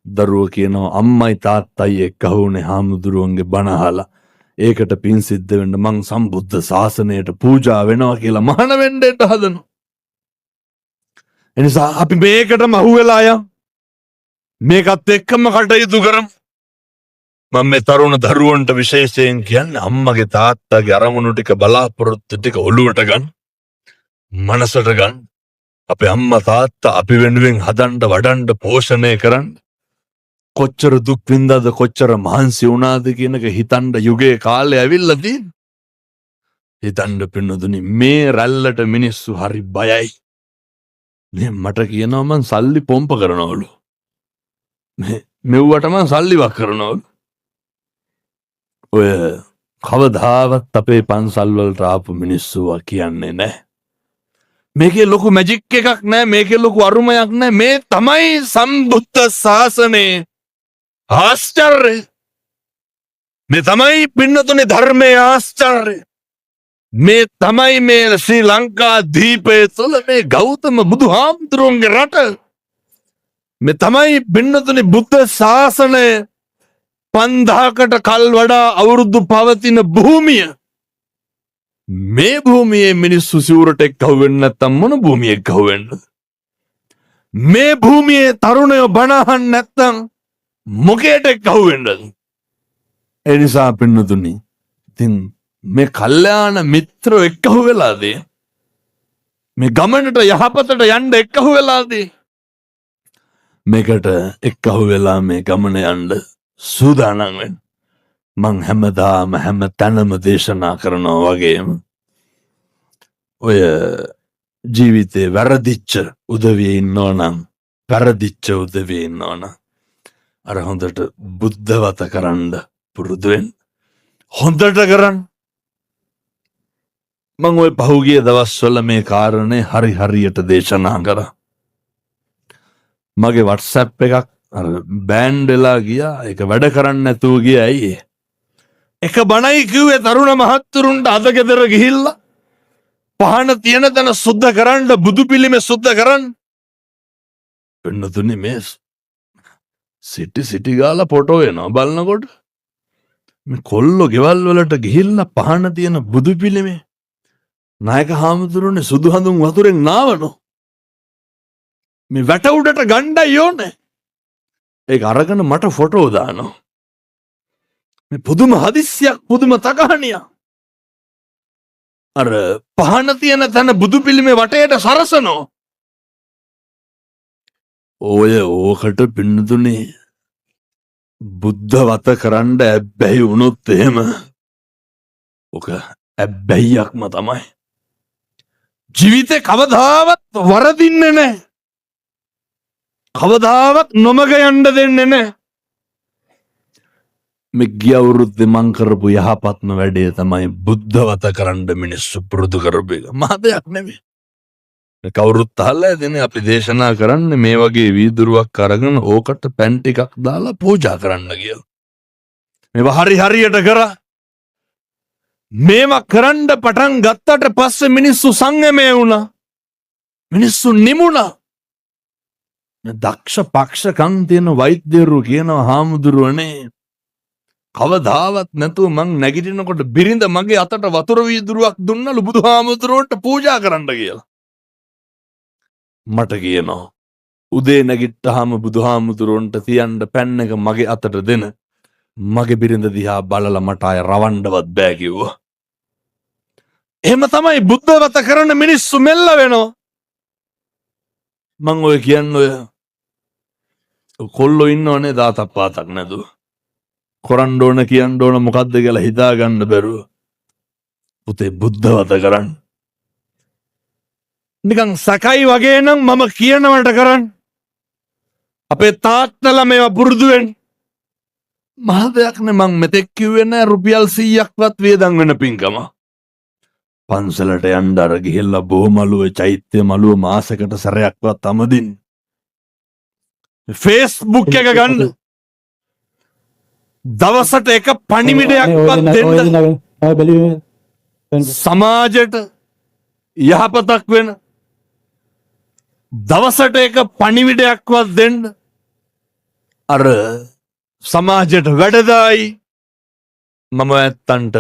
දරුවෝ කියනවා අම්මයි තාත්තයි එක්කහුව වුණේ හාමුදුරුවන්ගේ බණ අහලා ඒකට පින් සිද්ධ වෙන්න මං සම්බුද්ධ ශාසනයට පූජා වෙනවා කියලා මහාන වෙන්න එන්න හදනවා. එනිසා අපි මේකටම අහු වෙලා යමු. මේකත් එක්කම කටයුතු කරමු. මම මේ තරුණ දරුවන්ට විශේෂයෙන් කියන්නේ අම්මගේ තාත්තගේ අරමුණු ටික බලාපොරොත්තු ටික ඔළුවට ගන්න, මනසට ගන්න. අපේ අම්මා තාත්තා අපි වෙනුවෙන් හදන්න වඩන්න පෝෂණය කරන්න කොච්චර දුක් විඳාද කොච්චර මහන්සි වුණාද කියන එක හිතන්න යුගයේ කාලය ඇවිල්ලා තියෙනවා. හිතන්න පින්නදුනි මේ රැල්ලට මිනිස්සු හරි බයයි. මේ මට කියනවා මං සල්ලි පොම්ප කරනවලු. මේ මෙව්වට මං සල්ලි වක් කරනවලු. ඔය කවදාවත් අපේ පන්සල් වලට ආපු මිනිස්සු කියන්නේ නෑ. මේකේ ලොකු මැජික් එකක් නෑ, මේකේ ලොකු අරුමයක් නෑ. මේ තමයි සම්බුද්ධ ශාසනයේ ආශ්චර්යය. මේ තමයි පින්නතුනේ ධර්මයේ ආශ්චර්යය. මේ තමයි මේ ශ්‍රී ලංකා දීපය තුළ මේ ගෞතම බුදුහාමුදුරුවන්ගේ රට. මේ තමයි පින්නතුනේ බුද්ධ ශාසනය 5000කට කල් වඩා අවුරුදු පවතින භූමිය. මේ භූමියේ මිනිස්සු සිවුරට එක්ක අහුවෙන්නේ නැත්තම් මොන භූමියෙක් අහුවෙන්නද? මේ භූමියේ තරුණයෝ බණ අහන්න නැත්තම් මොකේට එක්ක අහුවෙන්නද? ඒ නිසා පින්නතුනි ඉතින් මේ කල්යාණ මිත්‍රෝ එක්ක අහුවෙලාද? මේ ගමනට යහපතට යන්න එක්ක අහුවෙලාද? මේකට එක්ක අහුවෙලා මේ ගමන යන්න සූදානම් වෙන්න. මං හැමදාම හැම තැනම දේශනා කරනවා වගේම ඔය ජීවිතේ වැරදිච්ච උදවිය ඉන්නවා නම්, වැරදිච්ච උදවිය ඉන්නවා නම් අර හොඳට බුද්ධවත කරන්න පුරුදු වෙන්න. හොඳට කරන්න. මං ඔය පහුගිය දවස්වල මේ කාරණේ හරි හරියට දේශනා කරා. මගේ WhatsApp එකක් අර බෑන් වෙලා ගියා. ඒක වැඩ කරන්නේ නැතුව ගියා. ඇයි ඒ? එක බණයි කිව්වේ තරුණ මහත්තුරුන්ට, අද ගෙදර ගිහිල්ලා පහන තියෙන තැන සුද්ධ කරන්න, බුදු පිළිමේ සුද්ධ කරන්න. පින්නතුනේ, මේ සිටි සිටි ගාලා ෆොටෝ එනවා බලනකොට. මේ කොල්ලෝ ගෙවල් වලට ගිහිල්ලා පහන තියෙන බුදු පිළිමේ නායක හාමුදුරුවනේ සුදු හඳුන් වතුරෙන් නාවනෝ. මේ වැට උඩට ගණ්ඩයි ඕනේ. ඒක අරගෙන මට ෆොටෝ දානවා. මේ පුදුම හදිස්සියක්, පුදුම තකහනියක්. අර පහන තියෙන තැන බුදු පිළිමේ වටේට සරසනෝ. ඔය ඕකට පින්නතුනේ බුද්ධ වත කරන්න ඇබ්බැහි වුණොත් එහෙම ඔක ඇබ්බැහියක්ම තමයි. ජීවිතේ කවදාවත් වරදින්නේ නැහැ. කවදාවත් නොමග යන්න දෙන්නේ නැහැ. මේ ගිය අවුරුද්දේ මං කරපු යහපත්ම වැඩේ තමයි බුද්ධ වත කරන්න මිනිස්සු පුරුදු කරපු එක. මහ දෙයක් නෙමෙයි. මේ කවුරුත් අහලා ඇතිනේ අපි දේශනා කරන්නේ මේ වගේ වීදුරුවක් අරගෙන ඕකට පැන් ටිකක් දාලා පූජා කරන්න කියලා. මේවා හරි හරියට කරා. මේවා කරන්න පටන් ගත්තට පස්සේ මිනිස්සු සංයමය වුණා. මිනිස්සු නිමුණා. මේ දක්ෂ පක්ෂකම් තියෙන වෛද්‍යවරු කියනවා, හාමුදුරුවනේ, කවදාවත් නැතුව මං නැගිටිනකොට බිරිඳ මගේ අතට වතුර වීදුරුවක් දුන්නලු බුදුහාමුදුරුවන්ට පූජා කරන්න කියලා. මට කියනවා උදේ නැගිට්ටාම බුදුහාමුදුරුවන්ට තියන්න පැන් එක මගේ අතට දෙන මගේ බිරිඳ දිහා බලලා මට ආය රවණ්ඩවත් බෑ කිව්වා. එහෙම තමයි බුද්ධවත කරන මිනිස්සු මෙල්ල වෙනවා. මං ඔය කියන්න ඔය කොල්ලෝ ඉන්නවනේ දාතක් පාතක් නැතුව. කරන්න ඕන කියන්න ඕන මොකද්ද කියලා හිතා ගන්න බැරුව. පුතේ, බුද්ධවත කරන්න. නිකන් සැකයි වගේ නම් මම කියනවට කරන්න. අපේ තාත්තලා මේවා පුරුදු වෙන්න. මහ දෙයක් නේ, මං මෙතෙක් කිව්වේ නෑ රුපියල් 100ක්වත් වියදම් වෙන පින්කම. පන්සලට යන්න අර ගිහිල්ලා බොහොමලුව චෛත්‍ය මලුව මාසෙකට සැරයක්වත් අමදින්න. ෆේස්බුක් එක ගන්න. දවසට එක පණිවිඩයක්වත් දෙන්න. බැලුවේ. සමාජයට යහපතක් වෙන දවසට එක පණිවිඩයක්වත් දෙන්න, අර සමාජයට වැඩදායි. මම ඇත්තන්ට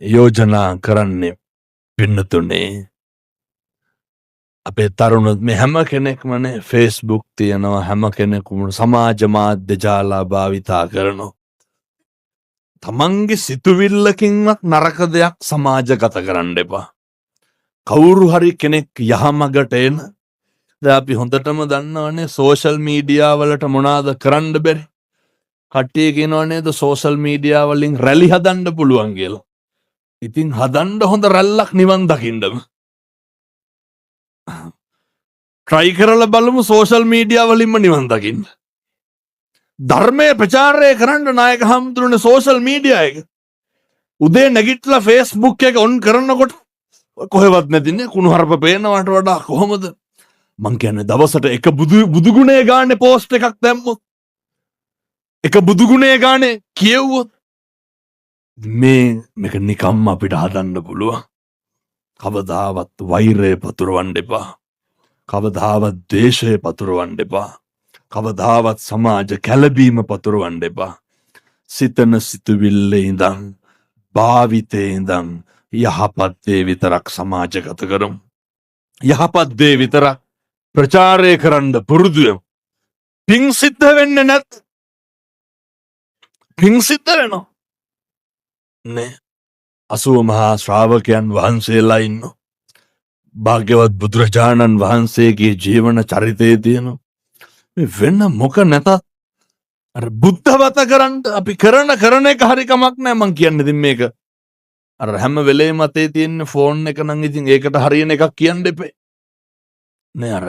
යෝජනා කරන්නේ පින්නතුනේ, අපේ තරුණ මේ හැම කෙනෙක්මනේ ෆේස්බුක් තියෙනවා, හැම කෙනෙකුම සමාජ මාධ්‍ය ජාලා භාවිතා කරනවා. තමන්ගේ සිතුවිල්ලකින්වත් නරක දෙයක් සමාජගත කරන්න එපා. කවුරු හරි කෙනෙක් යහමගට එන, දැන් අපි හොඳටම දන්නවනේ සෝෂල් මීඩියා වලට මොනවාද කරන්න බැරි. කට්ටිය කියනවා නේද සෝෂල් මීඩියා වලින් රැලි හදන්න පුළුවන් කියලා. ඉතින් හදන්න හොඳ රැල්ලක් නිවන් දකින්නම. ට්‍රයි කරලා බලමු සෝෂල් මීඩියා වලින්ම නිවන් දකින්න. ධර්මය ප්‍රචාරය කරන්න නායක හාමුදුරනේ සෝෂල් මීඩියා එක. උදේ නැගිටලා ෆේස්බුක් එක ඔන් කරනකොට කොහෙවත් නැතිනේ කුණුහරුප පේනවට වඩා කොහොමද? මං කියන්නේ දවසට එක බුදු බුදුගුණය ගානේ පෝස්ට් එකක් දැම්මොත්, එක බුදුගුණය ගානේ කියෙව්වොත්, මේක නිකම්ම අපිට හදන්න පුළුවන්. කවදාවත් වෛරය පතුරවන්න එපා. කවදාවත් ද්වේෂය පතුරවන්න එපා. කවදාවත් සමාජ කැළබීම පතුරවන්න එපා. සිතන සිතුවිල්ලේ ඉඳන් භාවිතේ ඉඳන් යහපත් දේ විතරක් සමාජගත කරමු. යහපත් දේ විතරක් ප්‍රචාරය කරන්න පුරුදු වෙමු. පින් සිද්ධ වෙන්නේ නැත්, පින් සිද්ධ වෙනවා නේ. 80 මහා ශ්‍රාවකයන් වහන්සේලා ඉන්නවා. භාග්‍යවත් බුදුරජාණන් වහන්සේගේ ජීවන චරිතය තියෙනවා. මේ වෙන මොක නැතත් අර බුද්ධවත කරන්න අපි කරන කරන එක හරි කමක් නෑ. මං කියන්නේ ඉතින් මේක අර හැම වෙලේම අතේ තියෙන ෆෝන් එක නම් ඉතින් ඒකට හරියන එකක් කියන්න එපේ නේ. අර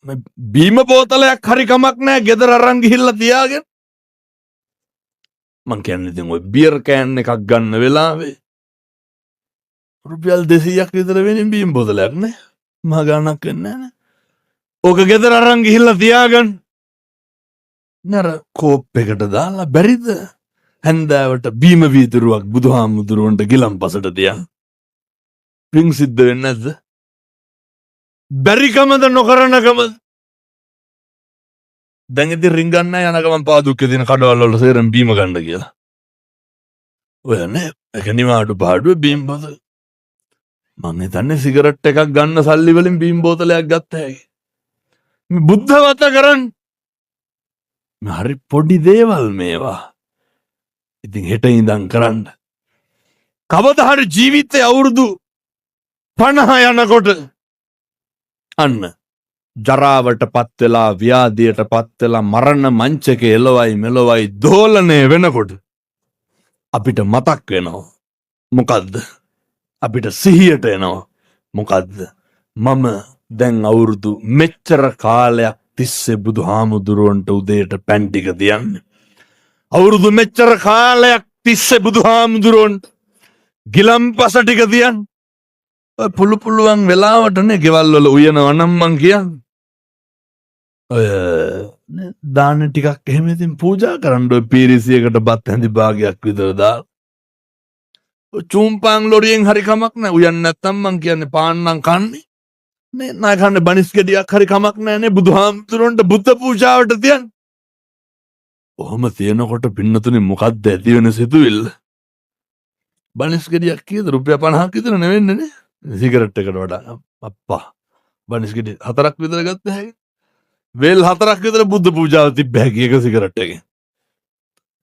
මේ බීම බෝතලයක් හරි කමක් නෑ ගෙදර අරන් ගිහිල්ලා තියාගෙන. මං කියන්නේ ඉතින් ඔය බියර් can එකක් ගන්න වෙලාවේ රුපියල් 200ක් විතර වෙනින් බීම් බෝතලයක් නේ. මහා ගාණක් වෙන්නේ නෑ නේ. ඕක ගෙදර අරන් ගිහිල්ලා තියාගන්න. නර කෝප් එකට දාලා බැරිද හැන්දෑවට බීම වීදුරුවක් බුදුහාමුදුරුවන්ට ගිලන්පසට තියන්? පින් සිද්ධ වෙන්නේ නැද්ද? බැරිකමද නොකරනකමද? දැන් ඉතින් රින්ගන්න යන ගමන් පාදුක්කේ තියෙන කඩවල් වල සේරම බීම ගන්න කියලා. ඔය නේ ඒක නිවාඩු පාඩුවේ බීම් බෝතල. මං හිතන්නේ සිගරට් එකක් ගන්න සල්ලි වලින් බීම් බෝතලයක් ගත්ත හැකි. මේ බුද්ධ වත කරන්න. මේ හරි පොඩි දේවල් මේවා. ඉතින් හෙට ඉඳන් කරන්න. කවදා හරි ජීවිතේ අවුරුදු 50 යනකොට අන්න ජරාවට පත් වෙලා ව්‍යාධියට පත් වෙලා මරණ මංචක එලවයි මෙලවයි දෝලනය වෙනකොට අපිට මතක් වෙනවා. මොකද්ද? අපිට සිහියට එනවා. මොකද්ද? මම දැන් අවුරුදු මෙච්චර කාලයක් තිස්සේ බුදුහාමුදුරුවන්ට උදේට පැන් ටික තියන්නේ. අවුරුදු මෙච්චර කාලයක් තිස්සේ බුදුහාමුදුරුවන්ට ගිලම්පස ටික තියන්න. ඔය පුළු පුළුවන් වෙලාවටනේ ගෙවල් වල උයනවා නම් මං කියන්නේ. ඔය නේ දාන ටිකක් එහෙම ඉතින් පූජා කරන්න ඔය පීරිසියකට බත් හැඳි භාගයක් විතර දාලා. ඔය චූම්පාන් ලොරියෙන් හරි කමක් නෑ. උයන් නැත්තම් මං කියන්නේ පාන් නම් කන්නේ. නේ නාය කන්නේ බනිස් ගෙඩියක් හරි කමක් නෑ නේ බුදුහාමුදුරන්ට බුද්ධ පූජාවට තියන්න. ඔහොම තියනකොට පින්නතුනේ මොකද්ද ඇති වෙන සිතුවිල්ල? බනිස් ගෙඩියක් කීයද? රුපියල් 50ක් විතර නෙවෙන්නේ නේ. සිගරට් එකට වඩා. අප්පා. බනිස් ගෙඩි 4ක් විතර ගත්ත හැකි. වේල් 4ක් විතර බුද්ධ පූජාව තිබ්බ හැකි එක සිගරට් එකෙන්.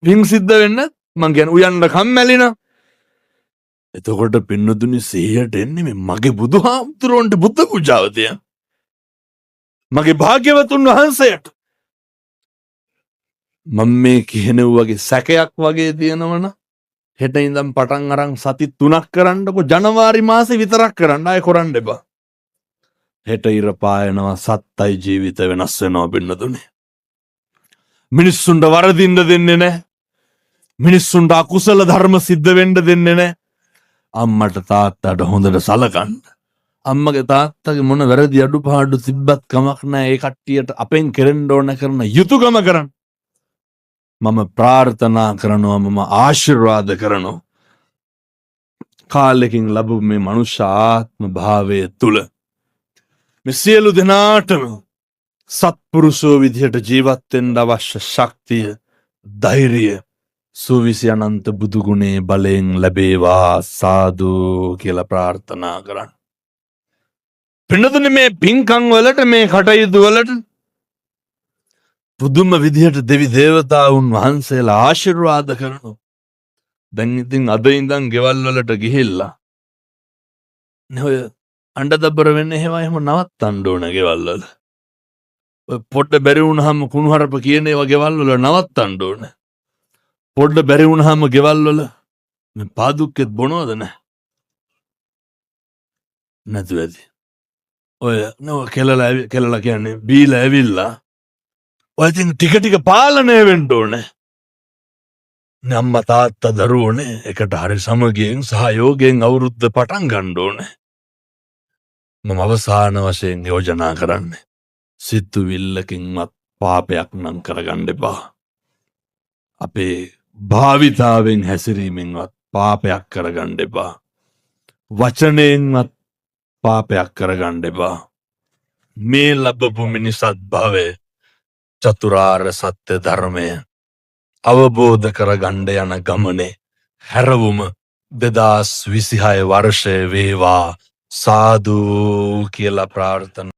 පින් සිද්ධ වෙන්න මං කියන්නේ උයන්න කම්මැලි නම්. එතකොට පින්නතුනි සිහියට එන්නේ මේ මගේ බුදුහාමුදුරුවන්ට බුද්ධ පූජාව තියන්. මගේ භාග්‍යවතුන් වහන්සේට. මම මේ කියනව වගේ සැකයක් වගේ තියෙනවනම් හෙට ඉඳන් පටන් අරන් සති 3ක් කරන්නකො ජනවාරි මාසේ විතරක් කරන්න ආයෙ කරන්න එපා. හෙට ඉර පායනවා සත්තයි ජීවිත වෙනස් වෙනවා පින්නතුනේ. මිනිස්සුන්ට වරදින්න දෙන්නේ නැහැ. මිනිස්සුන්ට අකුසල ධර්ම සිද්ධ වෙන්න දෙන්නේ නැහැ. අම්මට තාත්තට හොඳට සලකන්න. අම්මගේ තාත්තගේ මොන වැරදි අඩුපාඩු තිබ්බත් කමක් නැහැ. ඒ කට්ටියට අපෙන් කෙරෙන්න ඕන කරන යුතුයකම කරන්න. මම ප්‍රාර්ථනා කරනවා, මම ආශිර්වාද කරනවා. කාලෙකින් ලැබු මේ මනුෂ්‍ය ආත්ම භාවය තුල මේ සියලු දෙනාටම සත්පුරුෂෝ විදිහට ජීවත් වෙන්න අවශ්‍ය ශක්තිය, ධෛර්යය සුවිසි අනන්ත බුදු ගුණේ බලයෙන් ලැබේවා සාදු කියලා ප්‍රාර්ථනා කරන්න. පින්නතුනේ මේ පින්කම් වලට මේ කටයුතු වලට පුදුම විදිහට දෙවි දේවතාවුන් වහන්සේලා ආශිර්වාද කරනවා. දැන් ඉතින් අද ඉඳන් ගෙවල් වලට ගිහිල්ලා නේ ඔය අඬ දබර වෙන්න එහෙම එහෙම නවත්තන්න ඕන ගෙවල් වල. ඔය පොඩ්ඩ බැරි වුණාම කුණුහරුප කියන ඒවා ගෙවල් වල නවත්තන්න ඕන. පොඩ්ඩ බැරි වුණාම ගෙවල් වල මේ පාදුක්කෙත් බොනවද නැහැ? නැතුව ඇති. ඔය නෝ කෙලලා කෙලලා කියන්නේ බීලා ඇවිල්ලා ඔය ඉතින් ටික ටික පාලනය වෙන්න ඕනේ. නේ අම්මා තාත්තා දරුවෝනේ එකට හරි සමගියෙන් සහයෝගයෙන් අවුරුද්ද පටන් ගන්න ඕනේ. මම අවසාන වශයෙන් යෝජනා කරන්නේ සිතුවිල්ලකින්වත් පාපයක් නම් කරගන්න එපා. අපේ භාවිතාවෙන් හැසිරීමෙන්වත් පාපයක් කරගන්න එපා. වචනයෙන්වත් පාපයක් කරගන්න එපා. මේ ලැබපු මිනිසත් භවය චතුරාර්ය සත්‍ය ධර්මය අවබෝධ කරගන්න යන ගමනේ හැරවුම 2026 වර්ෂය වේවා සාදු කියලා ප්‍රාර්ථනා.